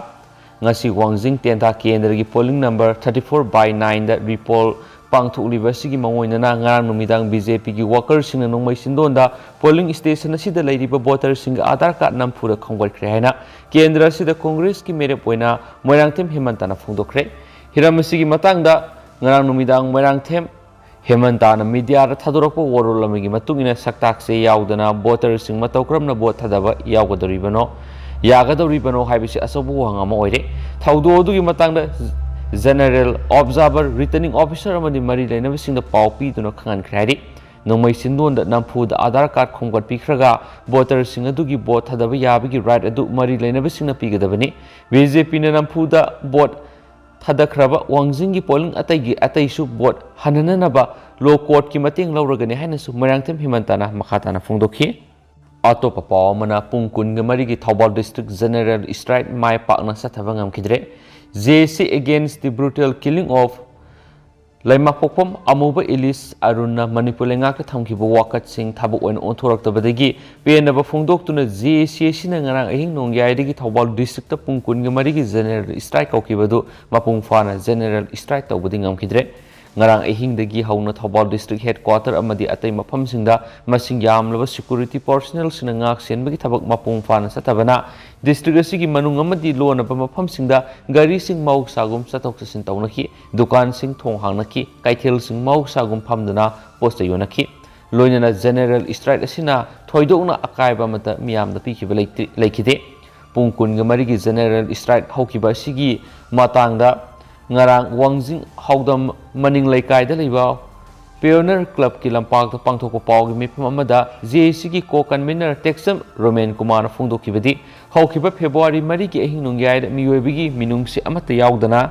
ꯉꯁꯤ ꯋꯥꯡꯖꯤꯡ ꯇꯦꯟꯊꯥ ꯀꯦꯟꯗ꯭ꯔꯒꯤ polling number thirty four by ꯅꯥꯏꯟꯗ ꯔꯤꯄꯣꯜ ꯄꯥꯡꯊꯣꯛꯂꯤꯕ ꯑꯁꯤꯒꯤ ꯃꯑꯣꯡ ꯑꯣꯏꯅꯅ ꯉꯔꯥꯡ ꯅꯨꯃꯤꯗꯥꯡ ꯕꯤ ꯖꯦ ꯄꯤꯒꯤ ꯋꯥꯀꯔꯁꯤꯡꯅ ꯅꯣꯡꯃꯩ ꯆꯤꯟꯗꯣꯟꯗ ꯄꯣꯂꯤꯡ ꯁ꯭ꯇꯦꯁꯟ ꯑꯁꯤꯗ ꯂꯩꯔꯤꯕ ꯚꯣꯇꯔꯁꯤꯡꯒꯤ ꯑꯙꯥꯔ ꯀꯥꯔꯗ ꯅꯝꯐꯨꯗ ꯈꯣꯝꯒꯠꯈ꯭ꯔꯦ ꯍꯥꯏꯅ ꯀꯦꯟꯗ꯭ꯔ ꯑꯁꯤꯗ ꯀꯣꯡꯒ꯭ꯔꯦꯁꯀꯤ ꯃꯤꯔꯦꯞ ꯑꯣꯏꯅ ꯃꯣꯏꯔꯥꯡꯊꯦꯝ ꯍꯦꯃꯟꯇꯅ ꯐꯣꯡꯗꯣꯛꯈ꯭ꯔꯦ꯫ ꯍꯤꯔꯝ ꯑꯁꯤꯒꯤ ꯃꯇꯥꯡꯗ ꯉꯔꯥꯡ ꯅꯨꯃꯤꯗꯥꯡ ꯃꯣꯏꯔꯥꯡꯊꯦꯝ ꯍꯦꯃꯟꯇꯥꯅ ꯃꯤꯗꯤꯌꯥꯗ ꯊꯥꯗꯣꯔꯛꯄ ꯋꯥꯔꯣꯜ ꯑꯃꯒꯤ ꯃꯇꯨꯡ ꯏꯟꯅ, ꯁꯛꯇꯥꯛꯁꯦ ꯌꯥꯎꯗꯅ ꯚꯣꯇꯔꯁꯤꯡ ꯃꯇꯧ ꯀꯔꯝꯅ ꯚꯣꯠ ꯊꯥꯗꯕ ꯌꯥꯎꯒꯗꯧꯔꯤꯕꯅꯣ, ꯌꯥꯒꯗꯧꯔꯤꯕꯅꯣ ꯍꯥꯏꯕꯁꯤ ꯑꯆꯧꯕ ꯋꯥꯍꯪ ꯑꯃ ꯑꯣꯏꯔꯦ꯫ ꯊꯧꯗꯣꯛ ꯑꯗꯨꯒꯤ ꯃꯇꯥꯡꯗ ꯖꯦꯅꯔꯦꯜ ꯑꯣꯕꯖꯥꯔꯚꯔ, ꯔꯤꯇꯔꯅꯤꯡ ꯑꯣꯐꯤꯁꯥꯔ ꯑꯃꯗꯤ ꯃꯔꯤ ꯂꯩꯅꯕꯁꯤꯡꯗ ꯄꯥꯎ ꯄꯤꯗꯨꯅ ꯈꯪꯍꯟꯈ꯭ꯔꯦ ꯍꯥꯏꯔꯤ꯫ ꯅꯣꯡꯃꯩ ꯆꯤꯟꯗꯣꯟꯗ ꯅꯝꯐꯨꯗ ꯑꯙꯥꯔ ꯀꯥꯔꯗ ꯈꯣꯝꯒꯠꯄꯤꯈ꯭ꯔꯒ ꯚꯣꯇꯔꯁꯤꯡ ꯑꯗꯨꯒꯤ ꯚꯣꯠ ꯊꯥꯗꯕ ꯌꯥꯕꯒꯤ ꯔꯥꯏꯠ ꯑꯗꯨ ꯃꯔꯤ ꯂꯩꯅꯕꯁꯤꯡꯅ ꯄꯤꯒꯗꯕꯅꯤ꯫ ꯕꯤ ꯖꯦ ꯄꯤꯅ ꯅꯝꯐꯨꯗ ꯚꯣꯠ ꯊꯥꯗꯈ꯭ꯔꯕ ꯋꯥꯡꯖꯤꯡꯒꯤ ꯄꯣꯂꯤꯡ ꯑꯇꯩꯒꯤ ꯑꯇꯩꯁꯨ ꯚꯣꯠ ꯍꯟꯅꯅꯅꯕ ꯂꯣ ꯀꯣꯔꯠꯀꯤ ꯃꯇꯦꯡ ꯂꯧꯔꯒꯅꯤ ꯍꯥꯏꯅꯁꯨ ꯃꯣꯏꯔꯥꯡꯊꯦꯝ ꯍꯦꯃꯟꯇꯅ ꯃꯈꯥ ꯇꯥꯅ ꯐꯣꯡꯗꯣꯛꯈꯤ꯫ ꯑꯇꯣꯞꯄ ꯄꯥꯎ ꯑꯃꯅ, ꯄꯨꯡ ꯀꯨꯟꯒ ꯃꯔꯤꯒꯤ ꯊꯧꯕꯥꯜ ꯗꯤꯁꯇ꯭ꯔꯤꯛ ꯖꯦꯅꯔꯦꯜ ꯏꯁꯇ꯭ꯔꯥꯏꯛ ꯃꯥꯏ ꯄꯥꯛꯅ ꯆꯠꯊꯕ ꯉꯝꯈꯤꯗ꯭ꯔꯦ꯫ ꯖꯦ ꯑꯦ ꯁꯤ Against the Brutal Killing of ꯂꯩꯃꯥꯄꯣꯛꯐꯝ ꯑꯃꯨꯕ ꯏꯂꯤꯁ ꯑꯔꯨꯟꯅ ꯃꯅꯤꯄꯨꯔ ꯂꯩꯉꯥꯛꯇ ꯊꯝꯈꯤꯕ ꯋꯥꯀꯠꯁꯤꯡ ꯊꯕꯛ ꯑꯣꯏꯅ ꯑꯣꯟꯊꯣꯔꯛꯇꯕꯗꯒꯤ ꯄꯦꯟꯗꯕ ꯐꯣꯡꯗꯣꯛꯇꯨꯅ ꯖꯦ ꯑꯦ ꯁꯤ ꯑꯁꯤꯅ ꯉꯔꯥꯡ ꯑꯍꯤꯡ ꯅꯣꯡꯌꯥꯏꯗꯒꯤ ꯊꯧꯕꯥꯜ ꯗꯤꯁꯇ꯭ꯔꯤꯛꯇ ꯄꯨꯡ ꯀꯨꯟꯒ ꯃꯔꯤꯒꯤ ꯖꯦꯅꯔꯦꯜ ꯏꯁꯇ꯭ꯔꯥꯏꯛ ꯀꯧꯈꯤꯕ ꯑꯗꯨ ꯃꯄꯨꯡ ꯐꯥꯅ ꯖꯦꯅꯔꯦꯜ ꯏꯁꯇ꯭ꯔꯥꯏꯛ ꯇꯧꯕꯗꯤ ꯉꯝꯈꯤꯗ꯭ꯔꯦ꯫ ꯉꯔꯥꯡ ꯑꯍꯤꯡꯗꯒꯤ ꯍꯧꯅ ꯊꯧꯕꯥꯜ ꯗꯤꯁꯇ꯭ꯔꯤꯛ ꯍꯦꯗꯀ꯭ꯋꯥꯇꯔ ꯑꯃꯗꯤ ꯑꯇꯩ ꯃꯐꯝꯁꯤꯡꯗ ꯃꯁꯤꯡ ꯌꯥꯝꯂꯕ ꯁꯦꯀ꯭ꯌꯨꯔꯤꯇꯤ ꯄꯔꯁꯅꯦꯜꯁꯤꯡꯅ ꯉꯥꯛ ꯁꯦꯟꯕꯒꯤ ꯊꯕꯛ ꯃꯄꯨꯡ ꯐꯥꯅ ꯆꯠꯊꯕꯅ ꯗꯤꯁꯇ꯭ꯔꯤꯛ ꯑꯁꯤꯒꯤ ꯃꯅꯨꯡ ꯑꯃꯗꯤ ꯂꯣꯟꯅꯕ ꯃꯐꯝꯁꯤꯡꯗ ꯒꯥꯔꯤꯁꯤꯡ ꯃꯍꯧꯁꯥꯒꯨꯝ ꯆꯠꯊꯣꯛ ꯆꯠꯁꯤꯟ ꯇꯧꯅꯈꯤ꯫ ꯗꯨꯀꯥꯟꯁꯤꯡ ꯊꯣꯡ ꯍꯥꯡꯅꯈꯤ꯫ ꯀꯩꯊꯦꯜꯁꯤꯡ ꯃꯍꯧꯁꯥꯒꯨꯝ ꯐꯝꯗꯨꯅ ꯄꯣꯠ ꯆꯩ ꯌꯣꯟꯅꯈꯤ꯫ ꯂꯣꯏꯅꯅ ꯖꯦꯅꯔꯦꯜ ꯏꯁꯇ꯭ꯔꯥꯏꯛ ꯑꯁꯤꯅ ꯊꯣꯏꯗꯣꯛꯅ ꯑꯀꯥꯏꯕ ꯑꯃꯠꯇ ꯃꯤꯌꯥꯝꯗ ꯄꯤꯈꯤꯕ ꯂꯩꯇꯦ-, ꯂꯩꯈꯤꯗꯦ꯫ ꯄꯨꯡ ꯀꯨꯟꯒ ꯃꯔꯤꯒꯤ ꯖꯦꯅꯔꯦꯜ ꯏꯁꯇ꯭ꯔꯥꯏꯛ ꯍꯧꯈꯤꯕ ꯑꯁꯤꯒꯤ ꯃꯇꯥꯡꯗ ꯉꯔꯥꯡ ꯋꯥꯡꯖꯤꯡ ꯍꯥꯎꯗꯝ ꯃꯅꯤꯡ ꯂꯩꯀꯥꯏꯗ ꯂꯩꯕ ꯄꯤꯌꯣꯅꯔ ꯀ꯭ꯂꯕꯀꯤ ꯂꯝꯄꯥꯛꯇ ꯄꯥꯡꯊꯣꯛꯄ ꯄꯥꯎꯒꯤ ꯃꯤꯐꯝ ꯑꯃꯗ ꯖꯦ ꯑꯦ ꯁꯤꯒꯤ ꯀꯣ ꯀꯟꯚꯤꯅꯔ ꯇꯦꯛꯆꯝ ꯔꯣꯃꯦꯟ ꯀꯨꯃꯥꯔꯅ ꯐꯣꯡꯗꯣꯛꯈꯤꯕꯗꯤ, ꯍꯧꯈꯤꯕ ꯐꯦꯕ꯭ꯔꯨꯋꯥꯔꯤ ꯃꯔꯤꯒꯤ ꯑꯍꯤꯡ ꯅꯣꯡꯌꯥꯏꯗ ꯃꯤꯑꯣꯏꯕꯒꯤ ꯃꯤꯅꯨꯡꯁꯤ ꯑꯃꯠꯇ ꯌꯥꯎꯗꯅ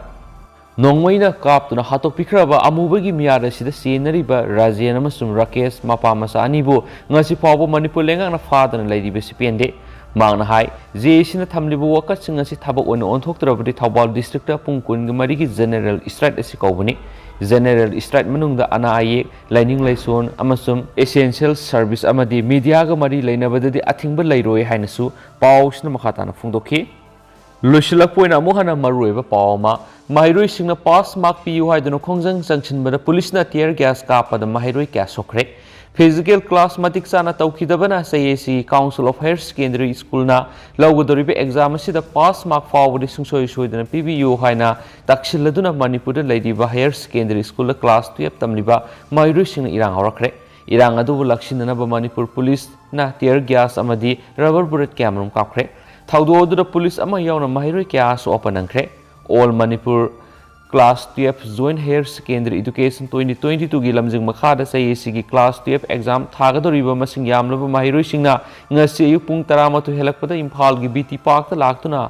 ꯅꯣꯡꯃꯩꯅ ꯀꯥꯞꯇꯨꯅ ꯍꯥꯠꯇꯣꯛꯄꯤꯈ꯭ꯔꯕ ꯑꯃꯨꯕꯒꯤ ꯃꯤꯌꯥꯠ ꯑꯁꯤꯗ ꯆꯦꯟꯅꯔꯤꯕ ꯔꯥꯖꯦꯟ ꯑꯃꯁꯨꯡ ꯔꯥꯀꯦꯁ ꯃꯄꯥ ꯃꯆꯥ ꯑꯅꯤꯕꯨ ꯉꯁꯤ ꯐꯥꯎꯕ ꯃꯅꯤꯄꯨꯔ ꯂꯩꯉꯥꯛꯅ ꯐꯥꯗꯅ ꯂꯩꯔꯤꯕꯁꯤ ꯄꯦꯟꯗꯦ꯫ ꯃꯍꯥꯛꯅ ꯍꯥꯏ, ꯖꯦ ꯑꯦ ꯁꯤꯅ ꯊꯝꯂꯤꯕ ꯋꯥꯀꯠꯁꯤꯡ ꯑꯁꯤ ꯊꯕꯛ ꯑꯣꯏꯅ ꯑꯣꯟꯊꯣꯛꯇ꯭ꯔꯕꯗꯤ ꯊꯧꯕꯥꯜ ꯗꯤꯁꯇ꯭ꯔꯤꯛꯇ ꯄꯨꯡ ꯀꯨꯟꯒ ꯃꯔꯤꯒꯤ ꯖꯦꯅꯦꯔꯦꯜ ꯏꯁꯇ꯭ꯔꯥꯏꯛ ꯑꯁꯤ ꯀꯧꯕꯅꯤ꯫ ꯖꯦꯅꯦꯔꯦꯜ ꯏꯁꯇ꯭ꯔꯥꯏꯛ ꯃꯅꯨꯡꯗ ꯑꯅꯥ ꯑꯌꯦꯛ, ꯂꯥꯏꯅꯤꯡ ꯂꯥꯏꯁꯣꯟ ꯑꯃꯁꯨꯡ ꯑꯦꯁꯦꯟꯁꯤꯌꯦꯜ ꯁꯔꯚꯤꯁ ꯑꯃꯗꯤ ꯃꯤꯗꯤꯌꯥꯒ ꯃꯔꯤ ꯂꯩꯅꯕꯗꯗꯤ ꯑꯊꯤꯡꯕ ꯂꯩꯔꯣꯏ ꯍꯥꯏꯅꯁꯨ ꯄꯥꯎꯁꯤꯅ ꯃꯈꯥ ꯇꯥꯅ ꯐꯣꯡꯗꯣꯛꯈꯤ꯫ ꯂꯣꯏꯁꯤꯜꯂꯛꯄ ꯑꯣꯏꯅ ꯑꯃꯨꯛ ꯍꯟꯅ ꯃꯔꯨꯑꯣꯏꯕ ꯄꯥꯎ ꯑꯃ, ꯃꯍꯩꯔꯣꯏꯁꯤꯡꯅ ꯄꯥꯁ ꯃꯥꯔꯛ ꯄꯤꯌꯨ ꯍꯥꯏꯗꯨꯅ ꯈꯣꯡꯖꯪ ꯆꯪꯁꯤꯟꯕꯗ ꯄꯨꯂꯤꯁꯅ ꯇꯤꯌꯔ ꯒ꯭ꯌꯥꯁ ꯀꯥꯞꯄꯗ ꯃꯍꯩꯔꯣꯏ ꯀꯌꯥ ꯁꯣꯛꯈ꯭ꯔꯦ꯫ ꯐꯤꯖꯤꯀꯦꯜ ꯀ꯭ꯂꯥꯁ ꯃꯇꯤꯛ ꯆꯥꯅ ꯇꯧꯈꯤꯗꯕꯅ ꯖꯦ ꯑꯦ ꯁꯤ ꯀꯥꯎꯟꯁꯤꯜ ꯑꯣꯐ ꯍꯥꯌꯔ ꯁꯦꯀꯦꯟꯗꯔꯤ ꯁ꯭ꯀꯨꯜꯅ ꯂꯧꯒꯗꯧꯔꯤꯕ ꯑꯦꯛꯖꯥꯝ ꯑꯁꯤꯗ ꯄꯥꯁ ꯃꯥꯔꯛ ꯐꯥꯎꯕꯗꯤ ꯁꯨꯡꯁꯣꯏ ꯁꯣꯏꯗꯅ ꯄꯤꯕꯤꯌꯨ ꯍꯥꯏꯅ ꯇꯛꯁꯤꯜꯂꯗꯨꯅ ꯃꯅꯤꯄꯨꯔꯗ ꯂꯩꯔꯤꯕ ꯍꯥꯌꯔ ꯁꯦꯀꯦꯟꯗꯔꯤ ꯁ꯭ꯀꯨꯜꯗ ꯀ꯭ꯂꯥꯁ ꯇꯨꯌꯦꯜꯐ ꯇꯝꯂꯤꯕ ꯃꯍꯩꯔꯣꯏꯁꯤꯡꯅ ꯏꯔꯥꯡ ꯍꯧꯔꯛꯈ꯭ꯔꯦ꯫ ꯏꯔꯥꯡ ꯑꯗꯨꯕꯨ ꯂꯥꯛꯁꯤꯟꯅꯅꯕ ꯃꯅꯤꯄꯨꯔ ꯄꯨꯂꯤꯁꯅ ꯇꯤꯌꯔ ꯒ꯭ꯌꯥꯁ ꯑꯃꯗꯤ ꯔꯕꯔ ꯕꯨꯂꯦꯠ ꯀꯌꯥꯃꯔꯨꯝ ꯀꯥꯞꯈ꯭ꯔꯦ꯫ ꯊꯧꯗꯣꯛ ꯑꯗꯨꯗ ꯄꯨꯂꯤꯁ ꯑꯃ ꯌꯥꯎꯅ ꯃꯍꯩꯔꯣꯏ ꯀꯌꯥꯁꯨ ꯑꯄꯟ ꯅꯪꯈ꯭ꯔꯦ꯫ All Manipur class twelve joint higher secondary education twenty twenty ꯇꯨꯒꯤ ꯂꯝꯖꯤꯡ ꯃꯈꯥꯗ ꯖꯦ ꯑꯦ ꯁꯤꯒꯤ ꯀ꯭ꯂꯥꯁ ꯇꯨꯌꯦꯜꯐ ꯑꯦꯛꯖꯥꯝ ꯊꯥꯒꯗꯧꯔꯤꯕ ꯃꯁꯤꯡ ꯌꯥꯝꯂꯕ ꯃꯍꯩꯔꯣꯏꯁꯤꯡꯅ ꯉꯁꯤ ꯑꯌꯨꯛ ꯄꯨꯡ ꯇꯔꯥꯃꯥꯊꯣꯏ ꯍꯦꯜꯂꯛꯄꯗ ꯏꯝꯐꯥꯜꯒꯤ ꯕꯤ ꯇꯤ ꯄꯥꯔꯛꯇ ꯂꯥꯛꯇꯨꯅ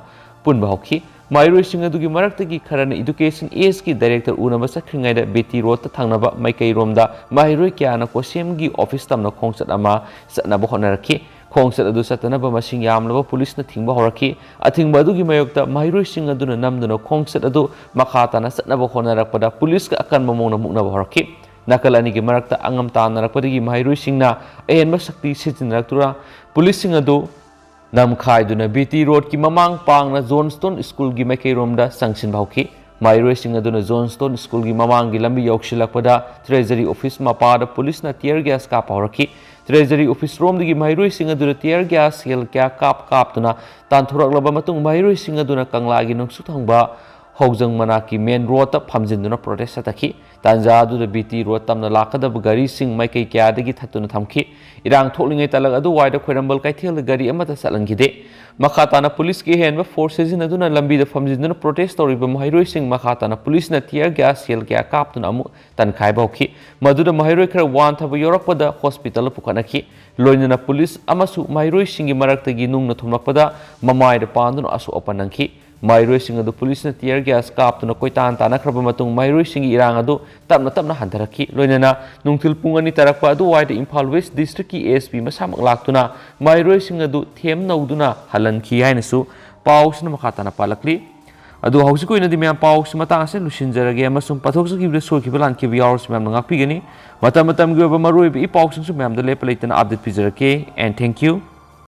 ꯄꯨꯟꯕ ꯍꯧꯈꯤ꯫ ꯃꯍꯩꯔꯣꯏꯁꯤꯡ ꯑꯗꯨꯒꯤ ꯃꯔꯛꯇꯒꯤ ꯈꯔꯅ ꯏꯗꯨꯀꯦꯁꯟ ꯑꯦꯖꯀꯤ ꯗꯥꯏꯔꯦꯛꯇꯔ ꯎꯅꯕ ꯆꯠꯈ꯭ꯔꯤꯉꯩꯗ ꯕꯤ ꯇꯤ ꯔꯣꯗꯇ ꯊꯪꯅꯕ ꯃꯥꯏꯀꯩꯔꯣꯝꯗ ꯃꯍꯩꯔꯣꯏ ꯀꯌꯥꯅ ꯀꯣꯁꯦꯝꯒꯤ ꯑꯣꯐꯤꯁ ꯇꯝꯅ ꯈꯣꯡꯆꯠ ꯑꯃ ꯆꯠꯅꯕ ꯍꯣꯠꯅꯔꯛꯈꯤ꯫ ꯈꯣꯡꯆꯠ ꯑꯗꯨ ꯆꯠꯇꯅꯕ ꯃꯁꯤꯡ ꯌꯥꯝꯂꯕ ꯄꯨꯂꯤꯁꯅ ꯊꯤꯡꯕ ꯍꯧꯔꯛꯈꯤ꯫ ꯑꯊꯤꯡꯕ ꯑꯗꯨꯒꯤ ꯃꯥꯌꯣꯛꯇ ꯃꯍꯩꯔꯣꯏꯁꯤꯡ ꯑꯗꯨꯅ ꯅꯝꯗꯨꯅ ꯈꯣꯡꯆꯠ ꯑꯗꯨ ꯃꯈꯥ ꯇꯥꯅ ꯆꯠꯅꯕ ꯍꯣꯠꯅꯔꯛꯄꯗ ꯄꯨꯂꯤꯁꯀ ꯑꯀꯟꯕ ꯃꯑꯣꯡꯗ ꯃꯨꯛꯅꯕ ꯍꯧꯔꯛꯈꯤ꯫ ꯅꯥꯀꯜ ꯑꯅꯤꯒꯤ ꯃꯔꯛꯇ ꯑꯉꯝ ꯇꯥꯟꯅꯔꯛꯄꯗꯒꯤ ꯃꯍꯩꯔꯣꯏꯁꯤꯡꯅ ꯑꯍꯦꯟꯕ ꯁꯛꯇꯤ ꯁꯤꯖꯤꯟꯅꯔꯛꯇꯨꯅ ꯄꯨꯂꯤꯁꯁꯤꯡ ꯑꯗꯨ ꯅꯝꯈꯥꯏꯗꯨꯅ ꯕꯤ ꯇꯤ ꯔꯣꯗꯀꯤ ꯃꯃꯥꯡ ꯄꯥꯡꯅ ꯖꯣꯟꯁꯇꯣꯟ ꯁ꯭ꯀꯨꯜꯒꯤ ꯃꯥꯏꯀꯩꯔꯣꯝꯗ ꯆꯪꯁꯤꯟꯕ ꯍꯧꯈꯤ꯫ ꯃꯍꯩꯔꯣꯏꯁꯤꯡ ꯑꯗꯨꯅ ꯖꯣꯟꯁꯇꯣꯟ ꯁ꯭ꯀꯨꯜꯒꯤ ꯃꯃꯥꯡꯒꯤ ꯂꯝꯕꯤ ꯌꯧꯁꯤꯜꯂꯛꯄꯗ ꯇ꯭ꯔꯦꯖꯔꯤ ꯑꯣꯐꯤꯁ ꯃꯄꯥꯗ ꯄꯨꯂꯤꯁꯅ ꯇꯤꯌꯔ ꯒ꯭ꯌꯥꯁ ꯀꯥꯞꯄ ꯍꯧꯔꯛꯈꯤ꯫ ꯇ꯭ꯔꯦꯖꯔꯤ ꯑꯣꯐꯤꯁ ꯔꯣꯝꯗꯒꯤ ꯃꯍꯩꯔꯣꯏꯁꯤꯡ ꯑꯗꯨꯗ ꯇꯤꯌꯔ ꯒ꯭ꯌꯥꯁ ꯁꯦꯜ ꯀꯌꯥ ꯀꯥꯞ ꯀꯥꯞꯇꯨꯅ ꯇꯥꯟꯊꯣꯔꯛꯂꯕ ꯃꯇꯨꯡ ꯃꯍꯩꯔꯣꯏꯁꯤꯡ ꯑꯗꯨꯅ ꯀꯪꯂꯥꯒꯤ ꯅꯣꯡꯆꯨꯞ ꯊꯪꯕ ꯐꯧꯖꯪ ꯃꯅꯥꯛꯀꯤ ꯃꯦꯟ ꯔꯣꯗꯇ ꯐꯝꯖꯤꯟꯗꯨꯅ ꯄ꯭ꯔꯣꯇꯦꯁ ꯆꯠꯊꯈꯤ꯫ ꯇꯥꯟꯖꯥ ꯑꯗꯨꯗ ꯕꯤ ꯇꯤ ꯔꯣꯗ ꯇꯝꯅ ꯂꯥꯛꯀꯗꯕ ꯒꯥꯔꯤꯁꯤꯡ ꯃꯥꯏꯀꯩ ꯀꯌꯥꯗꯒꯤ ꯊꯠꯇꯨꯅ ꯊꯝꯈꯤ꯫ ꯏꯔꯥꯡ ꯊꯣꯛꯂꯤꯉꯩ ꯇꯥꯂꯛ ꯑꯗꯨꯋꯥꯏꯗ ꯈ꯭ꯋꯥꯏꯔꯝꯕꯟ ꯀꯩꯊꯦꯜꯗ ꯒꯥꯔꯤ ꯑꯃꯠꯇ ꯆꯠꯍꯟꯈꯤꯗꯦ꯫ ꯃꯈꯥ ꯇꯥꯅ ꯄꯨꯂꯤꯁꯀꯤ ꯑꯍꯦꯟꯕ ꯐꯣꯔꯁ ꯁꯤꯖꯤꯟꯅꯗꯨꯅ ꯂꯝꯕꯤꯗ ꯐꯝꯖꯤꯟꯗꯨꯅ ꯄ꯭ꯔꯣꯇꯦꯁ ꯇꯧꯔꯤꯕ ꯃꯍꯩꯔꯣꯏꯁꯤꯡ ꯃꯈꯥ ꯇꯥꯅ ꯄꯨꯂꯤꯁꯅ ꯇꯤꯌꯔ ꯒ꯭ꯌꯥꯁ ꯁꯦꯜ ꯀꯌꯥ ꯀꯥꯞꯇꯨꯅ ꯑꯃꯨꯛ ꯇꯟꯈꯥꯏꯕ ꯍꯧꯈꯤ꯫ ꯃꯗꯨꯗ ꯃꯍꯩꯔꯣꯏ ꯈꯔ ꯋꯥꯟꯊꯕ ꯌꯥꯎꯔꯛꯄꯗ ꯍꯣꯁꯄꯤꯇꯥꯜꯗ ꯄꯨꯈꯠꯅꯈꯤ꯫ ꯂꯣꯏꯅꯅ ꯄꯨꯂꯤꯁ ꯑꯃꯁꯨ ꯃꯍꯩꯔꯣꯏꯁꯤꯡꯒꯤ ꯃꯔꯛꯇꯒꯤ ꯅꯨꯡꯅ ꯊꯣꯝꯂꯛꯄꯗ ꯃꯃꯥꯏꯗ ꯄꯥꯟꯗꯨꯅ ꯑꯁꯣꯛ ꯑꯄꯟ ꯅꯪꯈꯤ꯫ ꯃꯍꯩꯔꯣꯏꯁꯤꯡ ꯑꯗꯨ ꯄꯨꯂꯤꯁꯅ ꯇꯤꯌꯔ ꯒ꯭ꯌꯥꯁ ꯀꯥꯞꯇꯨꯅ ꯀꯣꯏꯇꯥꯟ ꯇꯥꯟꯅꯈ꯭ꯔꯕ ꯃꯇꯨꯡ ꯃꯍꯩꯔꯣꯏꯁꯤꯡꯒꯤ ꯏꯔꯥꯡ ꯑꯗꯨ ꯇꯞꯅ ꯇꯞꯅ ꯍꯟꯊꯔꯛꯈꯤ꯫ ꯂꯣꯏꯅꯅ ꯅꯨꯡꯊꯤꯜ ꯄꯨꯡ ꯑꯅꯤ ꯇꯥꯔꯛꯄ ꯑꯗꯨꯋꯥꯏꯗ ꯏꯝꯐꯥꯜ ꯋꯦꯁ ꯗꯤꯁꯇ꯭ꯔꯤꯛꯀꯤ ꯑꯦ ꯑꯦꯁ ꯄꯤ ꯃꯁꯥꯃꯛ ꯂꯥꯛꯇꯨꯅ ꯃꯍꯩꯔꯣꯏꯁꯤꯡ ꯑꯗꯨ ꯊꯦꯝ ꯅꯧꯗꯨꯅ ꯍꯜꯍꯟꯈꯤ ꯍꯥꯏꯅꯁꯨ ꯄꯥꯎꯁꯤꯅ ꯃꯈꯥ ꯇꯥꯅ ꯄꯥꯜꯂꯛꯂꯤ꯫ ꯑꯗꯨ ꯍꯧꯖꯤꯛꯀꯤ ꯑꯣꯏꯅꯗꯤ ꯃꯌꯥꯝ ꯄꯥꯎꯁꯤ ꯃꯇꯥꯡ ꯑꯁꯤꯗ ꯂꯣꯏꯁꯤꯟꯖꯔꯒꯦ ꯑꯃꯁꯨꯡ ꯄꯥꯊꯣꯛꯆꯈꯤꯕꯗ ꯁꯣꯏꯈꯤꯕ ꯂꯥꯟꯈꯤꯕ ꯌꯥꯎꯔꯁꯨ ꯃꯌꯥꯝꯅ ꯉꯥꯛꯄꯤꯒꯅꯤ꯫ ꯃꯇꯝ ꯃꯇꯝꯒꯤ ꯑꯣꯏꯕ ꯃꯔꯨꯑꯣꯏꯕ ꯏ ꯄꯥꯎꯁꯤꯡꯁꯨ ꯃꯌꯥꯝꯗ ꯂꯦꯞꯄ ꯂꯩꯇꯅ ꯑꯞꯗꯦꯠ ꯄꯤꯖꯔꯛꯀꯦ꯫ And thank you.